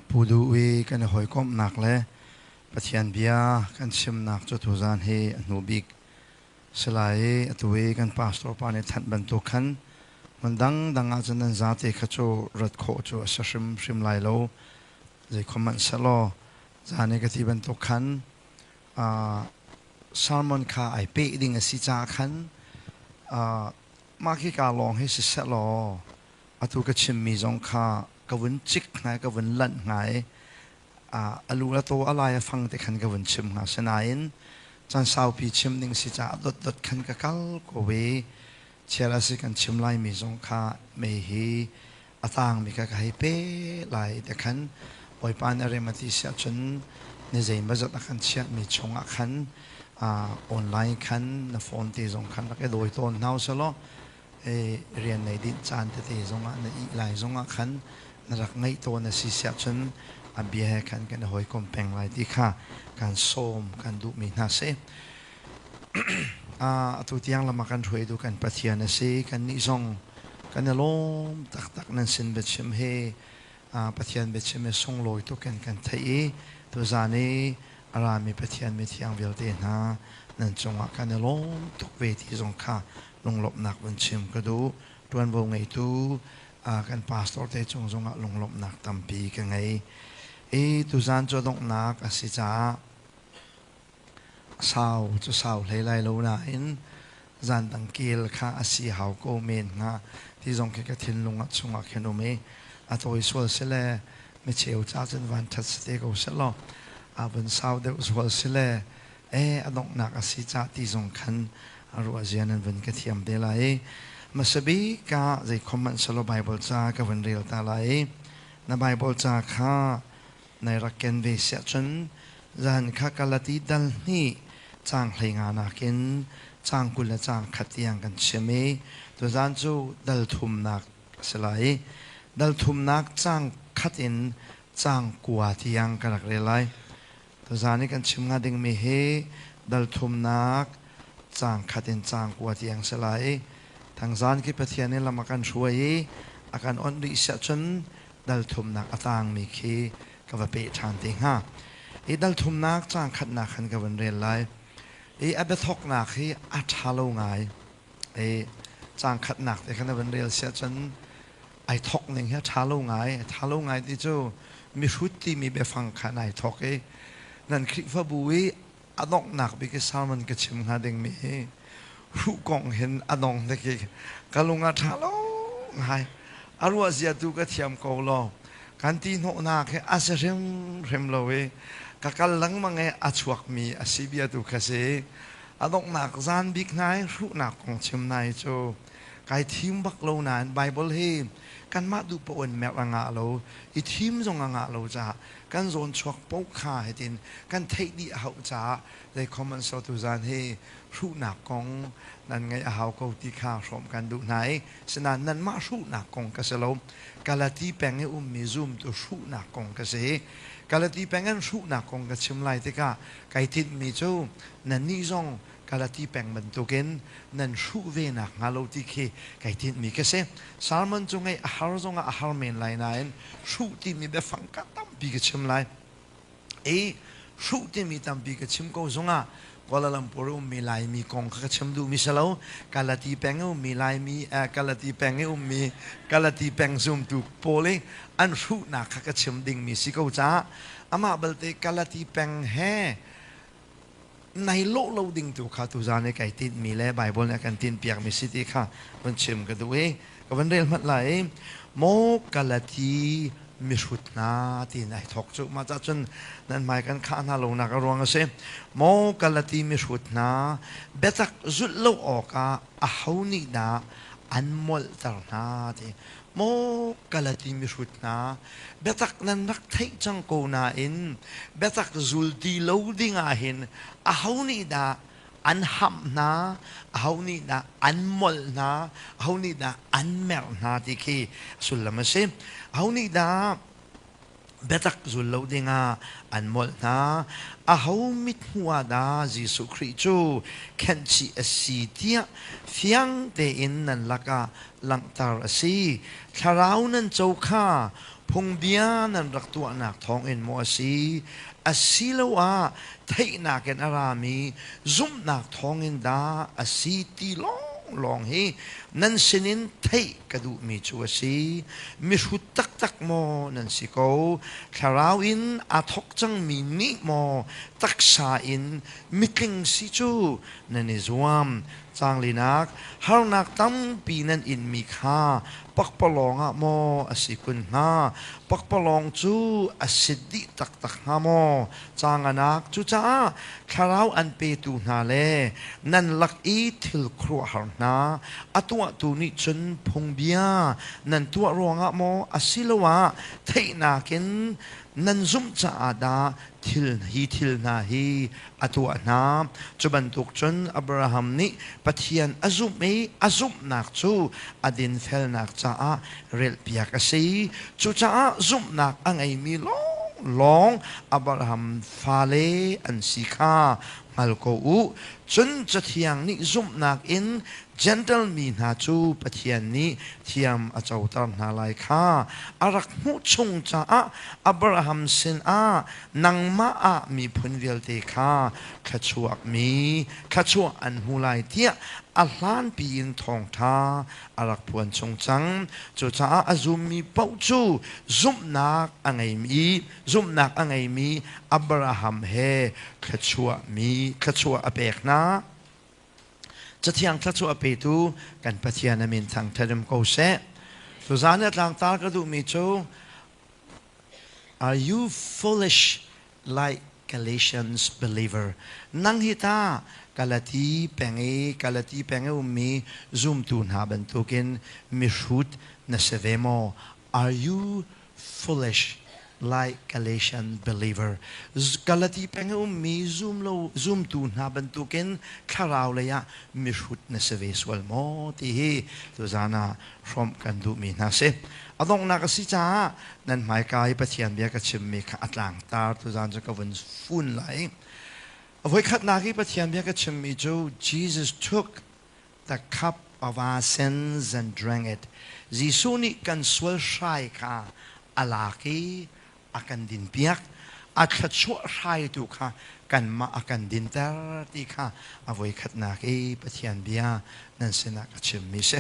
Pu Duh i kan i hawikomhnak le Pathian bia kan chimnak cu tuzaan hi a hnu bik si lai i atu i kan pastor pa nih thanh bantuk khan hmun dangdang ahcun nan zate kha cu rat khawh cu a si hrimhrim lai lo. Zeikhom hmanh sehlaw zan i ka ti bantuk khan sermon kha ai peh ding a si caah khan mah khika lawng hi siseh law atu ka chimmi zong kha ka vun cik hnga ka vun lanh hnga i a lu a taw a lai a fang te khan ka vun chim hnga. Sinain caan saupi chim ding si caah dotdot khan ka kal ko i chial a si kan chim laimi zong kha mei hi a tangmi kha ka hei pe lai te khan Bawipa nih a rem a ti si ahcun ni zeimawzat a kan chiahmi chungah khan online khan na phone te zong khan rak i dawi tawn hna usih law rian nei dinh caan tete zongah na ih lai zongah khan na rak ngeih tawn a si siah cun a bia he khan kan i hawikom peng lai ti kha kan sawm kan duhmi hna si. Atu tiang lam ah kan hruaitu kan Pathian a si. Kannih zong kan i lawm taktak nan sin biachim hi Pathian biachim hi sunglawi tuk in kan theih i tuzaan i a rami Pathian mithiang vialte hna nan cungah kan i lawm tuk ve ti zong kha lunglawmhnak vun chim ka duh. Ṭuanvo ngeitu kan pastor te cung zongah lunglawmhnak tampi ka ngei. I tuzaan cu donghnak a si caah sau cu sau hlei lai lo nain zan dang kel kha a si hau ko men hnga ti zong khi ka thinlung ah chungah khin um i a tawi sual sile micheu ca cun van ṭhat si te ko selaw a vun sau deuh sual sile e a donghnak a si ca ti zong khan a ruah zia nan vun ka thiam te lai i hmasabik ah zei khom hmanh selaw Bible ca ka vun rel ta lai i na Bible ca kha nai rak ken ve siah cun zan kha Galati dal hnih caang 15 nakin caang 20 le caang khat tiang kan chim i tuzaan cu dal thumnak a si lai i dal thumnak caang khat in caang kua tiang ka rak rel lai. Tuzaan i kan chim hnga dingmi hi dal thumnak caang khat in caang kua tiang si lai i thangzaan khi Pathian nih lam a kan hruai i a kan onh rih siah cun dal thumnak a tangmi khi ka va peh ṭhan te hnga. I dal thumnak caang khatnak khan ka vun rel lai. I a biathawknak hi a ṭha lo ngai. I caang khatnak te khan a vun rel siah cun ai thawk ning hi a ṭha lo ngai. A ṭha lo ngai ti cu mihrut timi biafang khan ai thawk i nan Khrihfabu i a donghnak bik i sermon ka chim hnga dingmi hi hruh kong hin a dong nek i ka lung a ṭha lo ngai. A ruah zia tu ka thiam ko law kan ti hnawhnak hi a si hrimhrim lo i ka kal lengmang i a chuakmi a si bia tu kha si. A donghnak zan bik hna i hruhnak kong chim nai cu kai thim bak lo nain Bible hi kanmah duh paoh in merh a ngah lo i thim zong a ngah lo caah kan zawn chuak paoh kha hitin kan theih dih a hauh caah zei khom an so tuzaan hi hruhnak kong nan ngaih a hau ko ti kha hrawm kan duh hna i sinain nanmah hruhnak kong ka si lo. Galati peng i ummi zumtu hruhnak kong ka si. Galati peng an hruhnak kong ka chim lai tikah kai tinhmi cu nannih zong Galati peng bantukin nan hruh ve nakhnga lo ti khi kai tinhmi ka si. Salmon cu ngeih a har zongah a har men lai nain hruh timi biafang ka tampi ka chim lai. I hruh timi tampi ka chim ko zongah Kuala Lumpur ummi Laimi kong kha ka chim duhmi si lo. Galati peng i ummi Laimi, Galati peng i ummi Galati peng zumtu pawl i an hruhnak kha ka chim dingmi si ko caah amah balte Galati peng he nai lawh lo ding tu kha tuzaan i kai tinhmi le Baibal nih a kan tinhpiakmi si ti kha vun chim ka duh i ka van rel hmanh lai i maw Galati mihrut hna tiin ai thawk cu mah cah cun nan hmai kan khah hna lonak a ruang a si. Maw Galati mihrut hna, biatak zulh lo awkah aho nih dah an molhter hna ti. Maw Galati mihrut hna, biatak nan rak theih cang ko nain biatak zul ti lo dingah hin aho nih dah an hamh hna, aho nih dah an molh hna, aho nih dah an merh hna ti khi sullam a si. Aho nih dah biatak zul lo dingah an molh hna. Aho mithmuh ah dah Jesuh Khrih cu khenhchih a si tiah fiang tein nan lakah langhter a si. Thlarau nan co kha Phungbia nan rak tuahnak thawngin maw a si, asiloah theihnak in a rami zumhnak thawngin dah a si ti lawnglawng hi nan sinin theih ka duhmi cu a si. Mihrut taktak maw nan si ko? Thlarau in aa thawk cangmi nih maw taksa in mitling si cu nan i zuam? Caanglinak, harnak tampi nan inmi kha pakpalawng ah maw a si kun hnga? Pakpalawng cu a sit dih taktak hnga maw? Caanganak, cucaah thlarau an petu hna le nan lak i thil khuaruahhar hna a tuahtu nih cun phungbia nan tuah ruangah maw asiloah theihnak in nan zumh caah dah thil hi thil hna hi a tuah hna. Cu bantuk cun Abraham nih Pathian a zumh i a zumhnak cu a dinfelnak caah relpiak a si. Cucaah zumhnak a ngeimi lawnglawng Abraham fale an si kha hngal ko u. Cun Cathiang nih zumhnak in Gentle mi hna cu Pathian nih thiam a coter hna lai kha a rak hmuh chung caah Abraham sinah nangmah ah miphun vialte kha thluachuakmi thluachuah an hmu lai tiah a hlanpi in thawngṭha a rak phuan chung cang. Cucaah a zummi paoh cu zumhnak a ngeimi zumhnak a ngeimi Abraham he thluachuahmi thluachuah a pek hna. Cathiang thluachuah a petu kan Pathian a min thangṭhat um ko seh. Tuzaan i a tlangtar ka duhmi cu Are you foolish like Galatians believer? Nang hi ta Galati peng i Galati peng i ummi zumtu hna bantukin mihrut na si ve maw? Are you foolish like Galatian believer? Galati peng i ummi zum lo zumtu hna bantukin thlarau lei ah mihrut na si ve sual maw ti hi tuzaan ah hrawmh kan duhmi hna si. A donghnak a si caah nan hmaika i Pathian bia ka chimmi kha a tlangtar tuzaan cu ka vun fun lai. A voikhatnak i Pathian bia ka chimmi cu Jesus took the cup of our sins and drank it. Jesuh nih kan sual hrai kha a lak i a kan dinpiak. A thluachuah hraitu kha kanmah a kan dinter ti kha a voikhatnak i Pathian bia nan sinah ka chimmi si.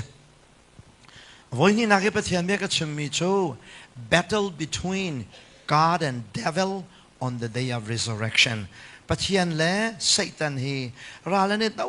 Voihnihnak i Pathian bia ka chimmi cu battle between God and devil on the day of resurrection. Pathian le Satan hi ral an i do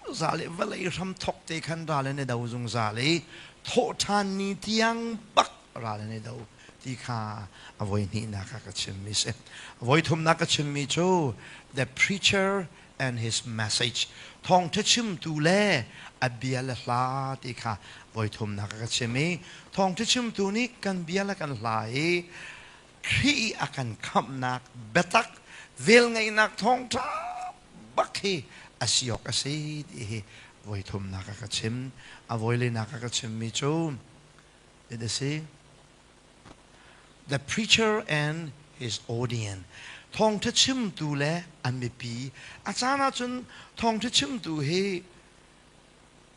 zungzal i vawlei hram thok te khan ral an i do zungzal i thawhṭhan ni tiang bak ral an i do ti kha a voihnihnak ah ka chimmi si. A voithumnak ka chimmi cu the preacher and his message thawngṭha chimtu le a bia le hla ti kha voithumnak ka chim i thawngṭha chimtu nih kan bia le kan hla i Khrih a kan khamhnak biatak velngeihnak thawngṭha bak hi a si awk a si ti hi voithumnak a ka chim. A voilinak a ka chimmi cu it a si the preacher and his audience. Thawngṭha chimtu le a mipi. A caan ahcun thawngṭha chimtu hi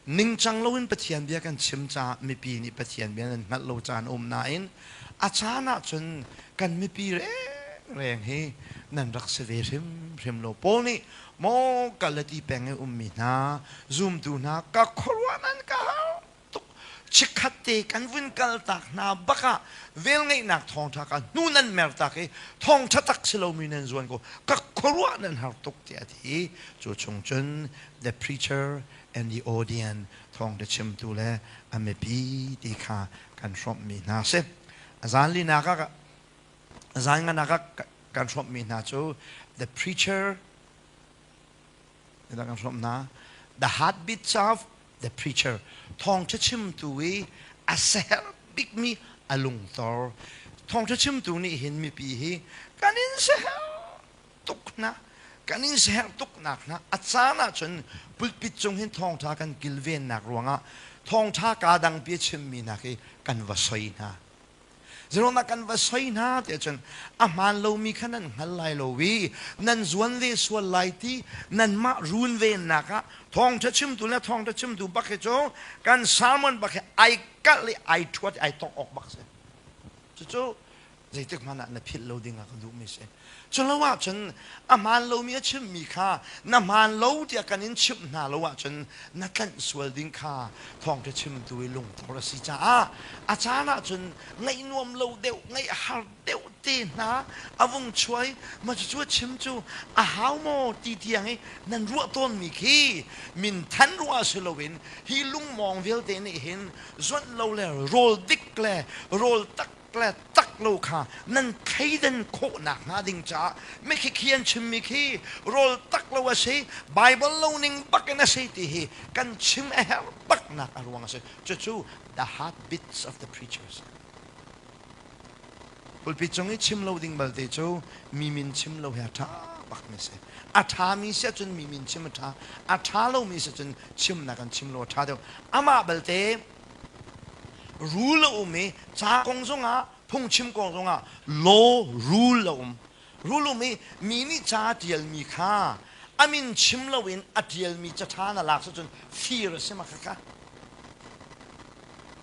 ningcang loin Pathian bia kan chim caah mipi nih Pathian bia nan hngalh lo caan a um nain a caan ahcun kan mipi rengreng hi nan rak si ve hrimhrim lo. Paul nih maw Galati peng i ummi hna zumtu hna ka khuaruah nan ka har tuk chikkhat te kan vun kal tak hna bak ah velngeihnak thawngṭha ka hnu nan mer tak i thawngṭha tak si lomi nan zuan ko ka khuaruah nan har tuk tiah a ti. Cu chung cun the preacher and the audience thawngṭha chimtu le a mipi ti kha kan hrawmhmi hna si. A zan linak ah a zan nganak ah kan hrawmhmi hna cu the preacher kan hrawmh hna the heartbeats of the preacher thawngṭha chimtu i a seher bikmi a lungtor thawngṭha chimtu nih hin mipi hi kan in seher tuk hna kan in seher tuknak hna a caan ahcun pulpit cung hin thawngṭha kan kilvennak ruangah thawngṭha kaa dangpi a chimmi hna khi kan va soi hna. Zeruangah kan va soi hna tiah cun a hmaan lomi kha nan hngal lai lo i nan zuan ve sual lai ti nanmah runvennak ah thawngṭha chimtu le thawngṭha chimtu bak hi cu kan sermon bak hi ai kalh i ai ṭhuat i ai tongh awk bak si. Cucu zeitik hmanh ah na philh lo ding ah ka duhmi si. Cu lo ahcun a hmaan lomi a chimmi kha na hmaan lo tiah kan in chimh hna lo ahcun na tlanh sual ding kha thawngṭha chimtu i lungtor a si caah a caan ahcun ngaih nuam lo deuh, ngaih har deuh te hna a vung chuai ma cucu a chim cu a hau maw ti tiang i nan ruah tawnmi khi minthan ruah si loin hi lungmawng vialte nih hin zuanh lo le rawl dik le rawl tak le tak lo kha nan thleidan khawhnak hnga ding caah mikhi khi an chimmi khi rawl tak lo a si, Bible lo ning bak in a si ti hi kan chim a herh baknak a ruang a si. Cucu the heartbeats of the preachers. Pulpit cung i chim lo ding balte cu mi min chim lo hi a ṭha bakmi si. A ṭhami si ahcun mi min chim a ṭha. A ṭha lomi si ahcun chimnak an chim lo a ṭha deuh. Amah balte rule a um i ca kong zongah phungchim kong zongah law rule a um. Rule um i mi nih ca ṭialmi kha a min chim loin a ṭialmi caṭha na lak cun fir a si ma khakha.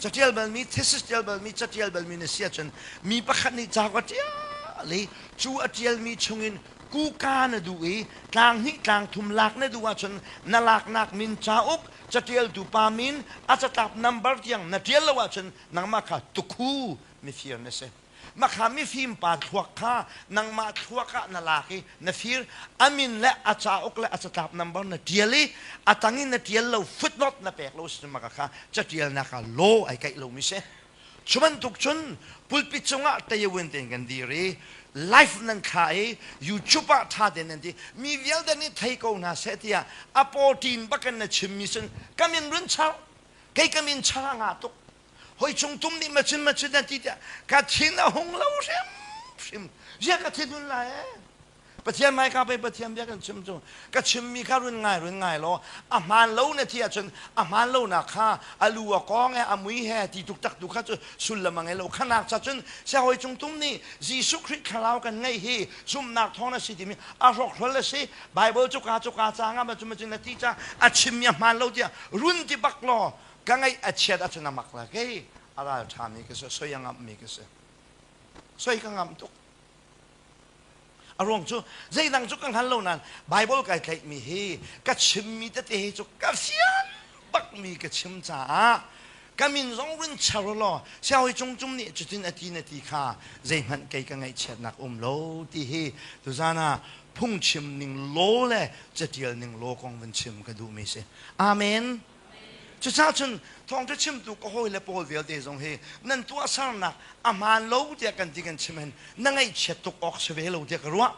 Catial balmi, thesis tial balmi, catial balmi na si ahcun mi pakhat nih ca ka ṭial i cu a ṭialmi chungin kuka na duh i tlang hnih tlang thum lak na duh ahcun na laknak min cauk catialtu pa min a catlap number tiang na ṭial lo ahcun nangmah kha tukhu mifir na si. Makha mifim pa thluak kha nangmah thluak ah na lak i na fir, a min le a cauk le a catlap number na ṭial i a tang in na ṭial lo, footnote na pek lo si maka kha caṭialnak ah law ai kaih lomi si. Cu bantuk cun pulpit cungah tayawin tein kan dir i live nan thla i YouTube ah ṭha tein nan ti, mi vialte nih thei ko hna seh tiah a pawṭin bakin na chimmi cun ka min run char, kei ka min char a ngah tuk. Hoi chung tum nih machin machin an ti tiah ka thin a hung lo hrimhrim. Zia ka thin hun lai ee. Pathian mai ka pei Pathian bia kan chim cu ka chimmi kha run ngai run ngai law a hmaan lo na ti ahcun a hmaan lo nak kha a lu a kong he a mui he ti tuk tak tu kha cu sullam a ngei lo khanak cha cun siahawi cung tum nih Jesuh Khrih thlarau kan ngeih hi zumhnak thawng a si timi a hrawkhrol a si Bible cu ka cu ka ca nga ma cu ma cu na ti ca a chimmi a hmaan lo tiah run ti bak law ka ngaih a chiat ahcun a mak la kei a ral ṭhami ka si, soi a ngamhmi ka si, soi ka ngamh tuk. A ruang cu zeidang cu ka hngal lo nain Bible kai tlaihmi hi ka chimmi tete hi cu ka fian bakmi ka chim caah ka min zong run char law sianghawi cung cung nih cutin a ti na ti kha zeihmanh kei ka ngaihchiatnak um lo ti hi tuzan ah phungchim ning law le catial ning law kong van chim ka duhmi si. Amen. Cucaah cun thawngṭha chimtu ka hawile pawl vialte zong hi nan tuahsernak a hmaan lo tiah kan ti kan chim hin na ngaihchiat tuk awk si ve lo tiah ka ruah.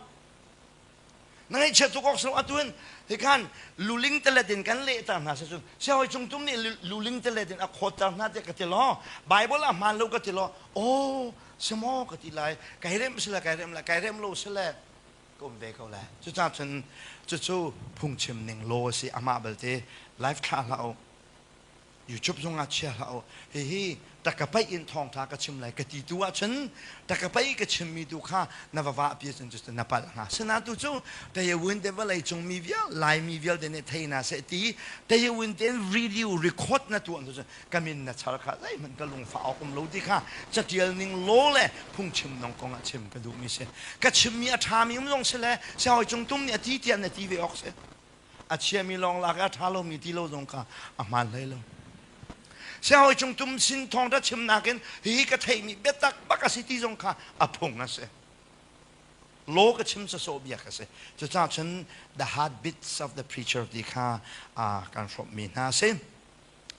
Na ngaihchiat tuk awk si lo. Atu hin hikhan luling telet in kan lehter hna si cun sianghawi cungtum nih luling telet in a khawtter hna tiah ka ti law Bible a hmaan lo ka ti law aw si maw ka ti lai kai remh si le kai remh lai kai remh lo si le ka um ve ko lai. Cucaah cun cucu phungchim ning law a si. Amah belte live thlah hlah u. YouTube zong ah chia hlah u. Hihi takapaih in thawngtha ka chim lai ka ti tu ahcun takapaih ka chimmi tu kha na va vah pi cun cucu na palh hnga. Sinain tu cu Tayawin te vawlei cung mi vial Laimi vialte nih thei hna seh ti Tayawin te video record na tuah cun ka min na char kha zeihmanh ka lungfah awk um lo ti kha catial ning law le phungchim nong kong ah chim ka duhmi si. Ka chimmi a ṭhami um zong si le sianghawi cung tum nih a ti tiah na ti ve awk si. A chiami lawng lak i a ṭha lomi ti lo zong kha a hmaan hlei lo. Sianghawi cung tum sin thawngṭha chimnak in hihi ka theihmi biatak bak a si ti zong kha a phung a si. Law ka chim sawsawh bia ka si. Cucaah cun the heartbeats of the preacher ti kha kan hrawmhmi hna a si.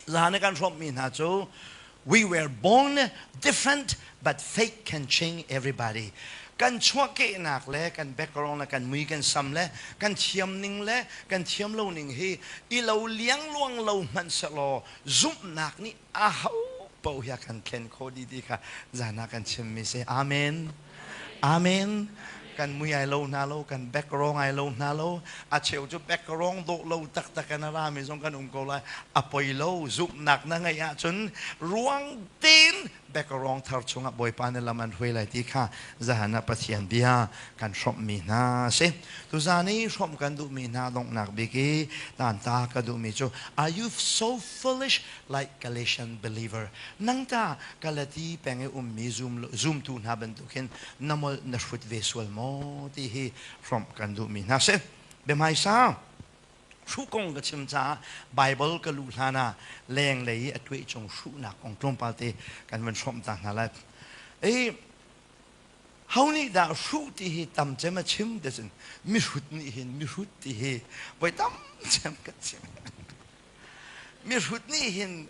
Zan i kan hrawmhmi hna cu we were born different but fate can change everybody. Kan chuahkehnak le kan background le kan mui kan sam le kan thiam ning le kan thiam lo ning hi i lo liangluang lo hmanh sehlaw zumhnak nih a ho paoh hi a kan thlen khawh dih ti kha zan ah kan chimmi si. Amen. Amen. Kan mui ai lo hna lo, kan background ai lo hna lo. A cheu cu background dawh lo taktak in a rami zong kan um ko lai. A poi lo, zumhnak na ngeih ahcun ruang tein background thar chungah Bawipa nih lam an hruai lai ti kha zahan ah Pathian bia kan hrawmhmi hna a si. Tuzan i hrawmh kan duhmi hna donghnak bik i tanta ka duhmi cu Are you so foolish like Galatian believer? Nang ta Galati peng i ummi zumtu hna bantuk hin na molh na hrut ve sual maw ti hi hrawmh kan duhmi hna si. Biahmaisa hruh kong ka chim caah Baibal ka luh hlan ah lenglei i a tuah cung hruhnak kong tlawmpal te kan van hrawmh ta hna lai. Ei ho nih dah hruh ti hi tam cem a chim ti cun mihrut nih hin mihrut ti hi voi tam cem kan chim. Mihrut nih hin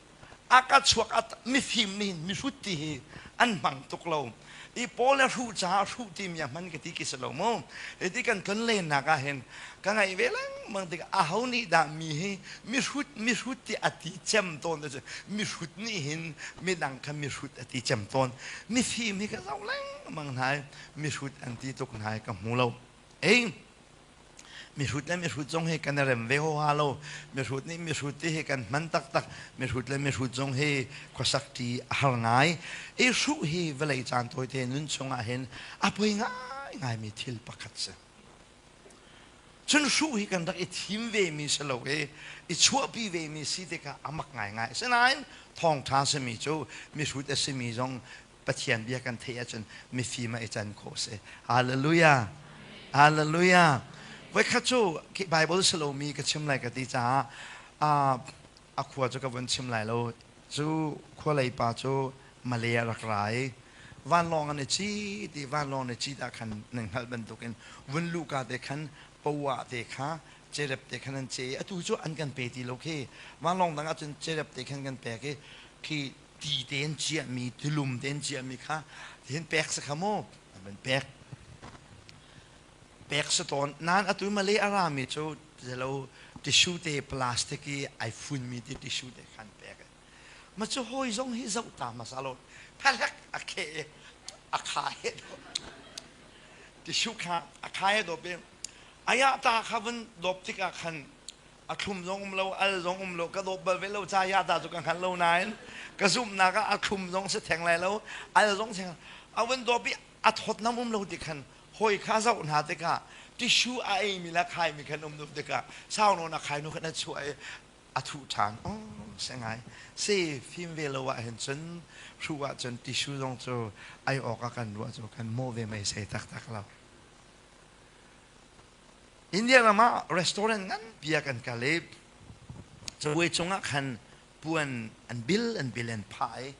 a ka chuak mifim nih hin mihrut ti hi an hmang tuk lo. I Paul le hruh caah hruh timi a hman ka ti ki si lo mu. Hiti kan tlon lennak ah hin ka ngaih ve lengmang tik aho nih dah mi hi mihrut mihrut ti a ti cem tawn te cu mihrut nih hin midang kha mihrut a ti cem tawn. Mifim hi ka zoh lengmang hna i mihrut an ti tuk hna i ka hmu lo. Ei Mihrut le mihrut zong hi kan i rem ve huaha lo. Mihrut nih mihrut ti hi kan hman taktak. Mihrut le mihrut zong hi khuasak ṭi a har ngai. I hruh hi vawlei caan tawite nun chungah hin a poi ngaingaimi thil pakhat si. Cun hruh hi kan rak i thim vemi si lo i, i chuahpi vemi si tikah a mak ngaingai. Asinain thawngṭha simi cu mihrut a simi zong Pathian bia kan theih ahcun mifim ah i can khawh si. Hallelujah. Hallelujah. Voikhat cu Bible si lomi ka chim lai ka ti caah a khua cu ka vun chim lai lo. Cu khua lei pa cu Malay a rak ra i vanlawng an i cit i vanlawng an i cit ah khan nan hngalh bantukin vun luhka te khan poah te kha cerep te khan an ce i atu cu an kan pe ti lo khi vanlawng dang ahcun cerep te khan kan pek i khi ti tein ciahmi tilum tein ciahmi kha hin pek si kha mu an pek pek si tawn nan atu Malay a rami cu zelo tissue te plastic i ai funmi ti tissue te khan pek ma cu hawi zong hi zoh ta hmasa lo phalek a khe a kha he tissue kha a kha he dawp i aya ta kha vun dawp tikah khan A thlum zong um lo, al zong um lo, ka dawp bal ve lo ca ya ta cu ka hngal lo nain ka zumhnak ah a thlum zong si theng lai lo, al zong theng a vun dawp i a thawtnam um lo ti khan hawi kha zoh hna tikah tissue a eimi le a khaimi khan um duh tikah sau nawn a khai nu khan a chuah i a thuh ṭhan. Oh, si ngai. Si fim ve lo ah hin cun hruh ah cun tissue zong cu ai awk ah kan ruah cu kan mawh ve mei sei taktak lo. India ram ah restaurant nganpi ah kan kal i cabuai cungah khan puan an bil an bil an phah i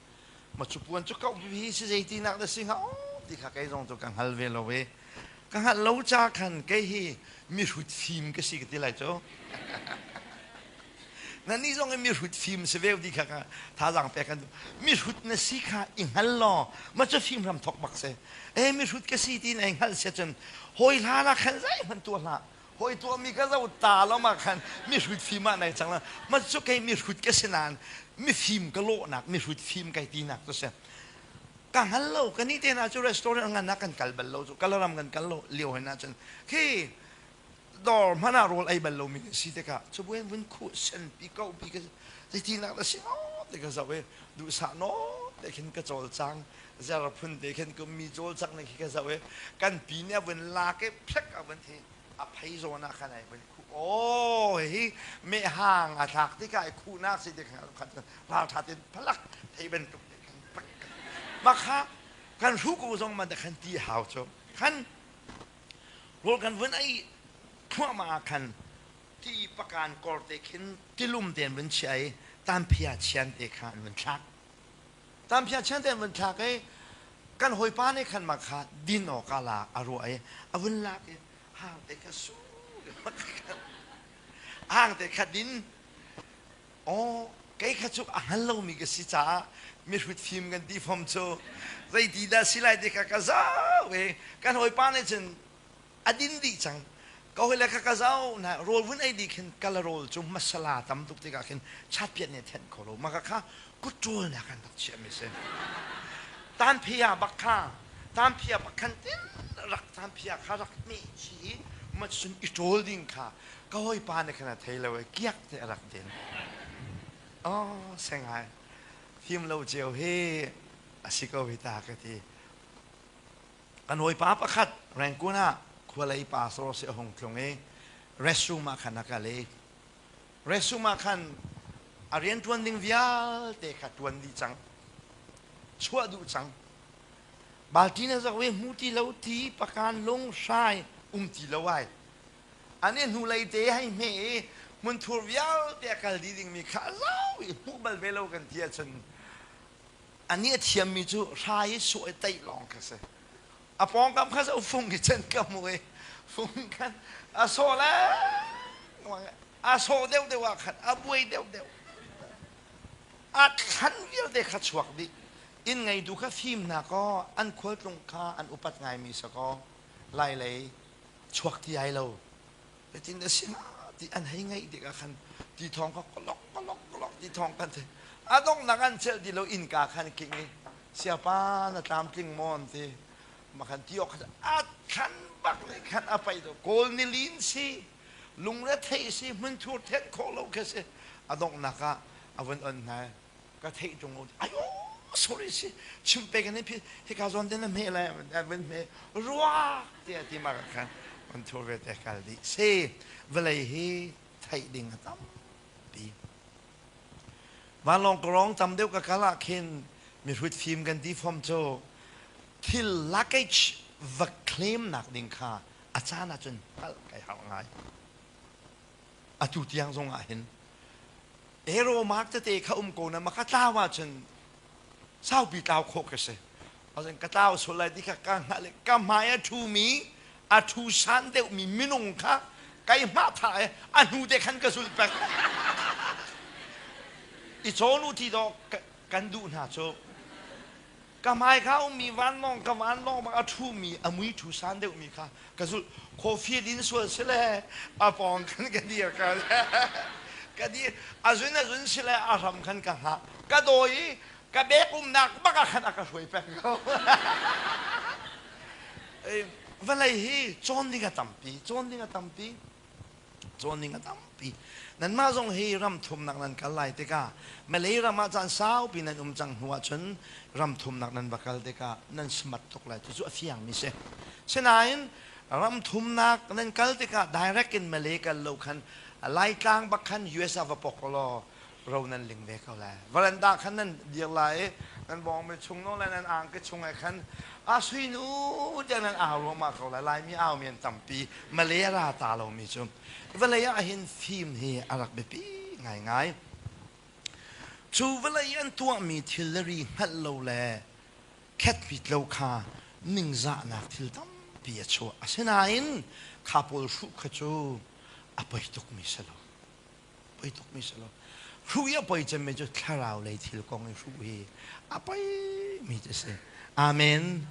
ma cu puan cu kauh hi si zeitinak dah si hnga aw ti kha kei zong cu ka hngal ve lo i ka hngalh lo ca khan kei hi mihrut fim ka si ka ti lai cu na nih zong in mihrut fim si ve ti kha ka thazaang pek kan mihrut na si kha i hngal law ma cu fim hram thok bak si e mihrut ka si ti na i hngalh sia cun hawi hlan ah khan zeihmanh tuah hlah hawi tuahmi ka zo ta lo ma khan mihrut fim ah nai cang la ma cu kei mihrut ka si nain mifim ka lawhnak mihrut fim kai tinak cu si ka hngal lo ka ni te na cu restaurant ngan ah kan kal bal lo cu kalaram kan kal lo lio hen ah cun khi dawr hmanh ah rawl ei bal lomi kan si tikah cabuai vun khuh senpi kaupi ka zeitinak dah si naw te ka zoh i duhsah naw te khin ka cawlcang zer phun te khin kum mi cawlcang ne khi ka zoh i kan pi nih a vun lak i phlek a vun thi a phei zawn ah khan ai vun khuh aw hihi mehhang a thlak tikah i khuhnak si ti khan khan ralṭha tein phalak thei bantuk te khan pak mah kha kan hruh ko zong man te khan ti hau cu khan Rawl kan vun ei thluahmah ah khan ti pakan kor te khin tilum te an vun chiah i tanphia chian te kha an vun thlak. Tanphia chian te an vun thlak i kan hawipa nih khan mah kha din awk ah la a ruah i a vun lak i hang te kha su hang te kha din Aw, kei kha cu a hngal lomi ka si caah mihrut fim kan ti fom cu zeiti dah si lai ti kha ka zoh i kan hawipa nih cun a din dih cang. Ka hawile kha ka zoh na rawl vun ei dih khin kala rawl cu masala tam tuk tikah khin chatpiat nih a thenh kho lo. Mah ka kha kutṭawlnak an rak chiahmi si. Tanphia bak kha tanphia bak khan tin rak ta. Sanphia kha rak hmeh chih i ma cun i ṭawl ding kha ka hawipa nih khan a thei lo i kiak te a rak din. Oh, sengai. Fim lo cio hi a si ko hi ta ka ti. Kan hawipa pakhat Rangoon ah khualei pastor si a hung tlung i restroom ah khan a kal i restroom ah khan a rianṭuan ding vialte kha ṭuan dih cang. Chuah duh cang. Balṭin a zoh i hmu ti lo ti pakan lung hrai um ti lo ai. An i hnulei te hei hme i hmunthur vialte a kal dih dingmi kha a zau i hmuh bal ve lo kan ti ahcun anih a thiammi cu hrai i sawh i teih lawng kha si. A pawngkam kha zo fung i chan ka hmu i fung khan a sawh lengmang a sawh deuhdeuh ah khan a buai deuhdeuh. A thlan vialte kha chuak dih. Inn ngeitu kha fimnak aw an khualtlung kha an upat ngaimi si kaw lailei chuak ti ai lo. Zeitin a si hnga ti an hei ngaih tikah khan ti thawng kha kolok kolok kolok ti thawng kan thei. A donghnak an celh ti lo innka khan king i siapa na tlamtling maw an ti. Ma khan ti awk kha a thlan bak le khan a paih to kawl nilin si lungre theih si hmunthur thenh khawh lo kha si a donghnak ah a vun on hna ka theih ṭung lo ayo sorry si chim pe kan phi hika zawn te na hme le vun hme ruak tiah ti ma khan on thur ve te kal dih si vawlei hi theih ding a tampi vanlawng karong tam deuh ka kal ah khin mihrut fim kan ti fom cu thil luggage va claim nak ding kha a caan ah cun hngalh kai harh ngai atu tiang zong ah hin arrow mark tete kha um ko na ma ka tlau ahcun saupi tlau khawh ka si azan ka tlau sual lai ti kha ka hngalh ka hmai a thu mi a thu san deuh mi minung kha kai hma tha e a hnu te khan ka zul pek i chawn u ti do kan duh hna cu ka hmai kha ummi vanlawng ka vanlawng bang a ṭhumi a mui ṭhu san deuhmi kha ka zulh coffee din sual si le a pawng khan ka dir ka ka dir a zun a zun si le a hram khan ka hngah ka dawi i ka bek umnak bak ah khan a ka hruai peng ko. Vawlei hi cawn ding a tampi cawn ding a tampi Cawn ning a tampi. Nanmah zong hi ram thumnak nan kal lai tikah Malay ram ah caan saupi nan um cang hnu ahcun ram thumnak nan va kal tikah nan smart tuk lai. Cucu a fiangmi si. Sinain ram thumnak nan kal tikah direct in Malay kal lo khan Laitlang bak khan US ah va pok law ro nan ling ve ko lai. Varanda khan nan dir lai i nan bawngmi chung no le nan angki chung ah khan a sui nu tiah nan au ruahmah ko lai. Laimi aumi an tampi. Malay a ra ta lomi cu. Vawlei ah hin fim hi a rak biapi ngaingai. Cu vawlei an tuahmi thil le ri hngalh lo le khetpit lo kha ningzahnak thil tampi a chuah. Asinain kha pawl hruh kha cu a poi tukmi si lo. Poi tukmi si lo. Hruh i a poi cemmi cu thlarau lei thil kong i hruh hi a poimi cu si. Amen.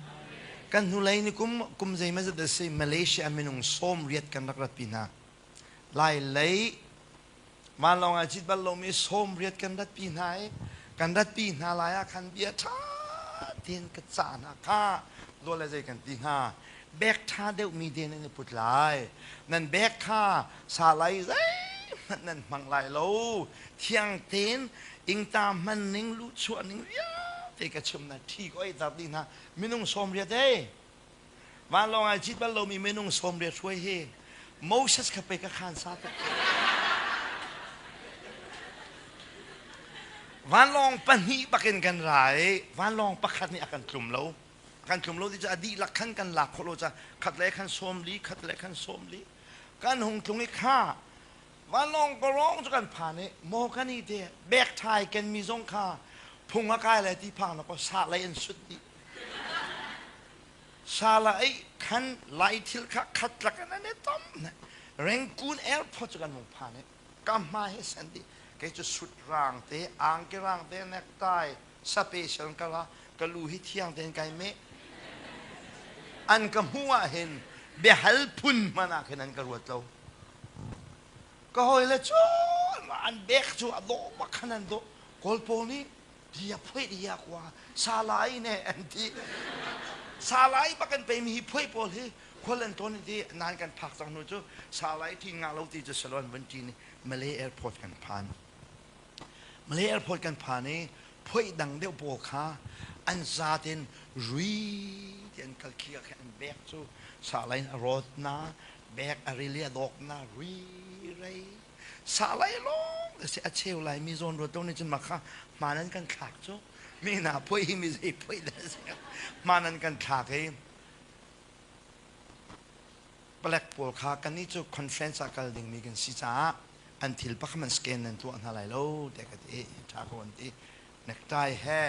Kan hnulei ni kum kum zeimazat a si Malaysia minung 80 kan rak ratpi hna. Lai lei vanlawng ah cit bal lomi 80 kan ratpi hna i kan ratpi hna lai ah khan bia ṭha tein ka cah hna kha zawl le zei kan ti hnga bek ṭha deuhmi te nan i put lai nan bek kha sa lai zeihmanh nan hmang lai lo thiang tein ingta hman ning luhchuah ning vialte ka chim na ṭhi ko ei tar dih hna minung 80 ei vanlawng ai cit bal lomi minung 80 hruai hi Moses kha pe ka khan sa tuk vanlawng pahnih bakin kan ra i vanlawng pakhat nih a kan tlum lo kan tlum lo ti cu a dihlak khan kan lak khawh lo ca khat le khan 40 khat le khan 40 kan hung tlung i kha vanlawng parong cu kan phan i maw kan i te bek thai ken mi zong kha phung a kai lai ti phang na ko sa lei an sut dih sala ei khan lai thil kha khat lak in an i tom Rangoon airport cu kan hung phan i ka hma he san dih kei cu sut rang te angki rang te necktie special ka la ka lu hi thiang tein kai meh an ka hmuh ah hin biahal phun hmanh ah khin an ka ruat lo ka hawile cu an bek cu a dawh bak khan an dawh kawl pawl nih dia phuai dia kwa salai ne an ti. Salai bak an peimi hi phuai pawl hi khual an tawn ti nan kan phak cang hnu cu salai ṭin nga lo ti cu salon van ṭin i Malay airport kan phan. Malay airport kan phan i phuai dang deuh pawl kha an zatin rui ti an kal khi ah an bek cu salai in a rawt na bek a rili a dawk na rui rei salai lawng te si a cheu lai mi zawn ruat lo nih cun mah kha hmaan an kan thlak cu mi hna phuai hi mi zei phuai dah si hmaan an kan thlak i palek pawl kha kannih cu conference ah kal dingmi kan si caah an thil pakhat man scan nan tuah hna lai lo tiah ka ti ṭha ko an ti. Necktie he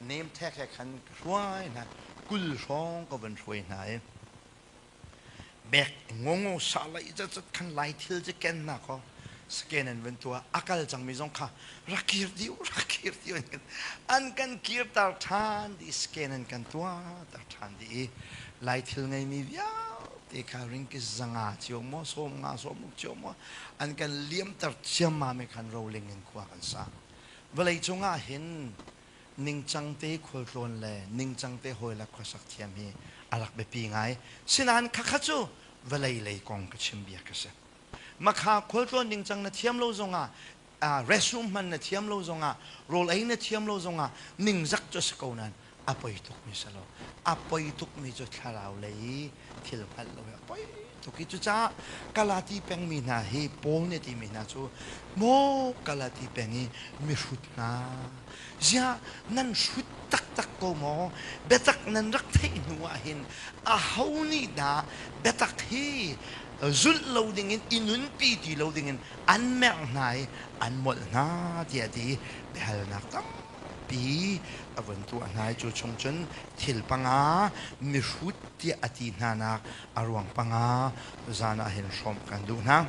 name tag he khan ka hruai hna, 20 hrawng ka van hruai hna i bek ngongo sa lai cat khan lai thil cu ken na ko scan an van tuah. A kal cangmi zong kha rak kir dih rak kir dih an kan kirter ṭhan dih, scan an kan tuah ter ṭhan dih i lai thil ngeimi vialte kha ringki 500 cio maw 50 60 cio maw an kan liamter ciammam i khan roling in khua kan sa. Vawlei cungah hin ningcang te khualtlawn le ningcang te hawi le khuasak thiam hi a rak biapi ngai. Sinain khakha cu vawlei lei kong ka chim bia ka si. Makha khualtlawn ningcang na thiam lo zongah, restroom hman na thiam lo zongah, rawl ei na thiam lo zongah ningzak cu a si ko nain a poi tukmi si lo. A poi tukmi cu thlarau lei thil hngalh lo hi a poi tuk i cucaah Galati pengmi hna hi Paul nih a timi hna cu, maw Galati peng i mihrut hna, ziah nan hrut taktak ko maw? Biatak nan rak theih hnu ah hin aho nih dah biatak hi zulh lo dingin i nunpi ti lo dingin an merh hna i an molh hna tiah a ti i biahalnak tampi a vun tuah hna i cu chung cun thil panga mihrut tiah a ti hnanak a ruang panga zan ah hin hrawmh kan duh hna.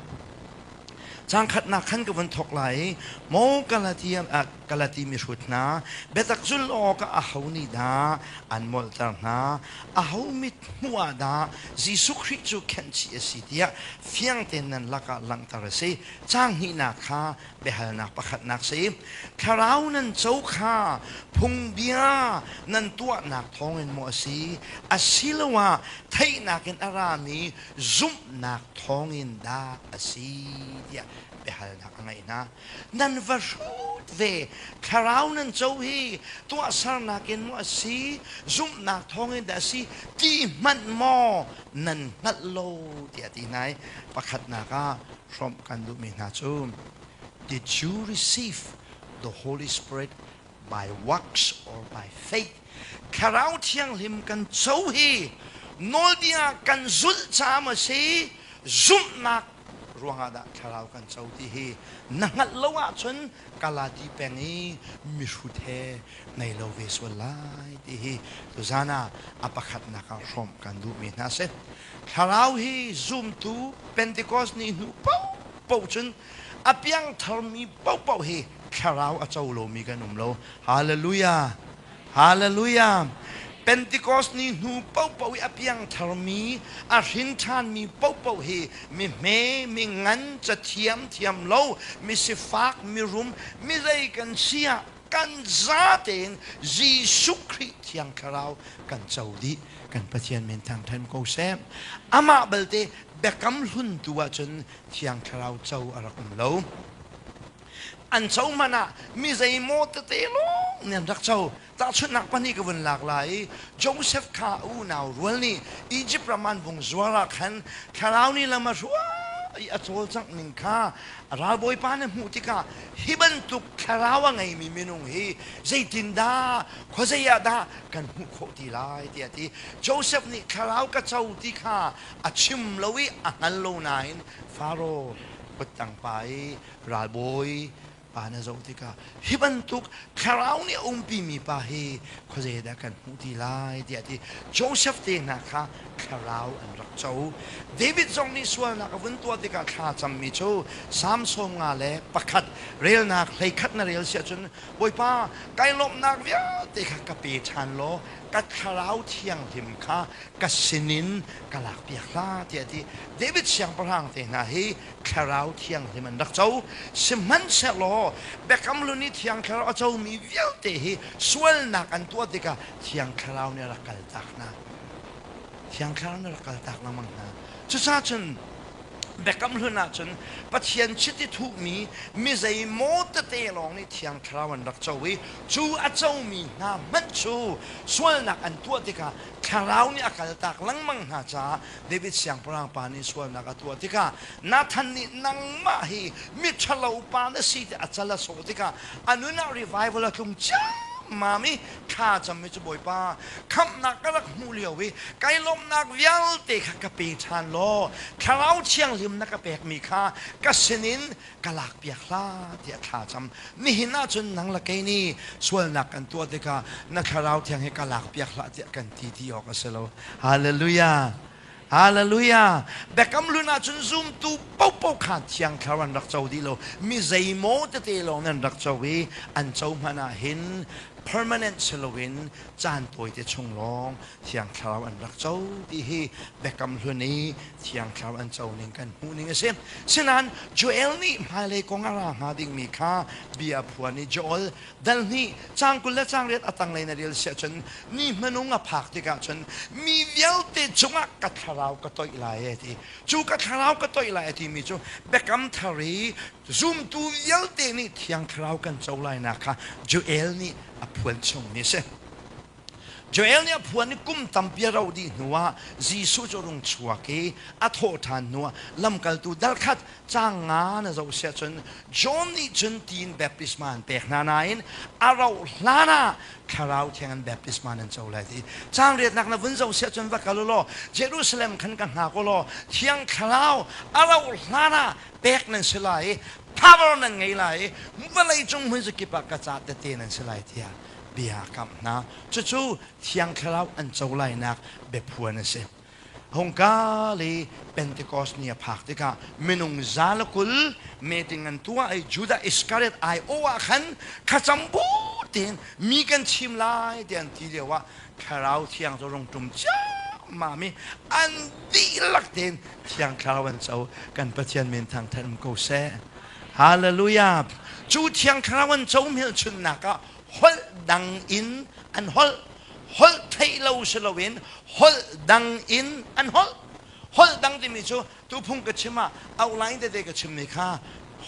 Caang khatnak khan ka vun thawk lai i maw Galatia, Galati mihrut hna, biatak zulh awkah aho nih dah an molhter hna? Aho mit hmuh ah dah Jesuh Khrih cu khenhchih a si tiah fiang tein nan lakah langhter a si. Caang hnihnak kha biahalnak pakhatnak si. Thlarau nan co kha phungbia nan tuahnak thawngin maw a si? Asiloah theihnak in a rami zumhnak thawngin dah a si tiah biahalnak a ngeih hna. Nan va hrut ve. Thlarau nan co hi tuahsernak in maw a si, zumhnak thawngin dah a si ti hmanh maw nan hngalh lo tiah a ti hna i pakhatnak ah hrawmh kan duhmi hna cu, did you receive the Holy Spirit by works or by faith? Thlarau Thianghlim kan co hi nawlbia kan zulh caah maw si, zumhnak ruangah dah thlarau kan co ti hi na hngalh lo ahcun Galati peng i mihrut he nei lo ve sual lai ti hi tuzan ah a pakhatnak ah hrawmh kan duhmi hna si. Thlarau hi zumtu Pentecost ni hnu paohpaoh cun a piangtharmi paohpaoh hi thlarau a co lomi kan um lo. Hallelujah! Hallelujah! Pentecost ni hnu paohpaoh i a piangtharmi, a hrin ṭhanmi paohpaoh hi mi hme, mi ngan, cathiam thiam lo, mi sifak, mi rum, mi zei kan si ah kan za tein Jesuh Khrih Thiang Thlarau kan co dih. Kan Pathian min thangṭhan ko seh. Amah belte biakam hlun tu ahcun Thiang Thlarau co a rak um lo. An co hmanh ah mi zeimaw tete lawng nih an rak co. Tahchunhnak pahnih ka vun lak lai i Joseph kha a unau rual nih Izipt ram an vung zuar ah khan thlarau nih lam a hruai i a cawlcangh ning kha ralbawipa nih hmuh tikah hi bantuk thlarau a ngeimi minung hi zeitindah khuazei ah dah kan hmuh khawh ti lai tiah a ti. Joseph nih thlarau ka co ti kha a chim lo i a hngal lo nain Faro kuttang pa i ralbawi pa na zoh tikah hi bantuk thlarau nih a umpimi pa hi khuazei dah kan hmuh ti lai tiah ti. Joseph te hna kha thlarau an rak co. David zong nih sualnak a vun tuah tikah thla cammi cu Salm 51 relnak 31 na rel si ahcun, Bawipa, kai lawmhnak vialte kha ka pe ṭhan law. Ka thlarau thianghlim kha ka sinin ka lakpiak hlah tiah a ti. David siangpahrang te hna hi thlarau thianghlim an rak co. Sihmanhsehlaw Biakam Hlun i Thiang Thlarau a comi vialte hi sualnak an tuah tikah Thiang Thlarau nih a rak kaltak hna. Thiang Thlarau nih a rak kaltak lengmang hna. Cucaah cun Biakam Hlun ahcun Pathian chiti thuhmi mi zeimaw tete lawng nih Thiang Thlarau an rak co i cu a comi hna hmanh cu sualnak an tuah tikah Thlarau nih a kaltak lengmang hna caah David siangpahrang pa nih sualnak a tuah tikah Nathan nih nangmah hi miṭhalo pa na si tiah a cal a sawh tikah a nun ah revival a tlung ciammam i thla cammi cu Bawipa khamhnak ka rak hmuh lio i kai lawmhnak vialte kha ka pe ṭhan law Thlarau Thianghlim na ka pekmi kha ka sinin ka lakpiak hlah tiah thla cam. Nihin ahcun nang le kei nih sualnak kan tuah tikah na Thlarau Thiang hi ka lakpiak hlah tiah kan ti ti awk a si lo. Hallelujah! Hallelujah! Biakam hlun ahcun zumtu paohpaoh kha Thiang Thlarau an rak co dih lo. Mi zeimaw tete lawng nan rak co i an co hmanh ah hin permanent si loin caan tawite chung lawng Thiang Thlarau an rak co ti hi Biakam hlun i Thiang Thlarau an co ning kan hmuh ning a si. Sinain Joel nih hmailei kong a ra hnga dingmi kha bia a phuan i Joel dal hnih caang 20 le caang riat a tanglei na rel si ahcun ni hmanung a phak tikah cun mi vialte cungah ka thlarau ka toih lai e ti. Cu ka thlarau ka toih lai a timi cu Biakam Thar i zumtu vialte nih Thiang Thlarau kan co lainak kha Joel nih a phuan chungmi a si. Joel nih a phuan i kum tampi a rauh dih hnuah Jesuh cu a rung chuak i a thawh ṭhan hnuah lamkaltu dal khat caang nga na zoh siah cun John nih cun tiin baptisma an pek hna nain a rauh hlan ah Thlarau Thiang in baptisma nan co lai ti. Caang riatnak na vun zoh siah cun va kal u law Jerusalem khan ka hngak u law Thiang Thlarau a rauh hlan ah pek nan si lai i power nan ngei lai i vawlei cung hmun zakip ah ka ca tete nan si lai tiah bia a kamh hna. Cucu Thiang Thlarau an co lainak biaphuan a si. Hungka le Pentecost ni a phak tikah minung 120 meeting an tuah i Judah Iskariot aiawh ah khan thlacam bu tein mi kan chim lai tiah an ti lio ah Thlarau Thiang cu rung ṭum ciammam i an dihlak tein Thiang Thlarau an co. Kan Pathian min thangṭhat um ko seh. Hallelujah! Cu Thiang Thlarau an co hmelchunhnak ah holh dang in an holh. Holh theih lo si loin holh dang in an holh. Holh dang timi cu tuphung ka chim ah outline tete ka chimmi kha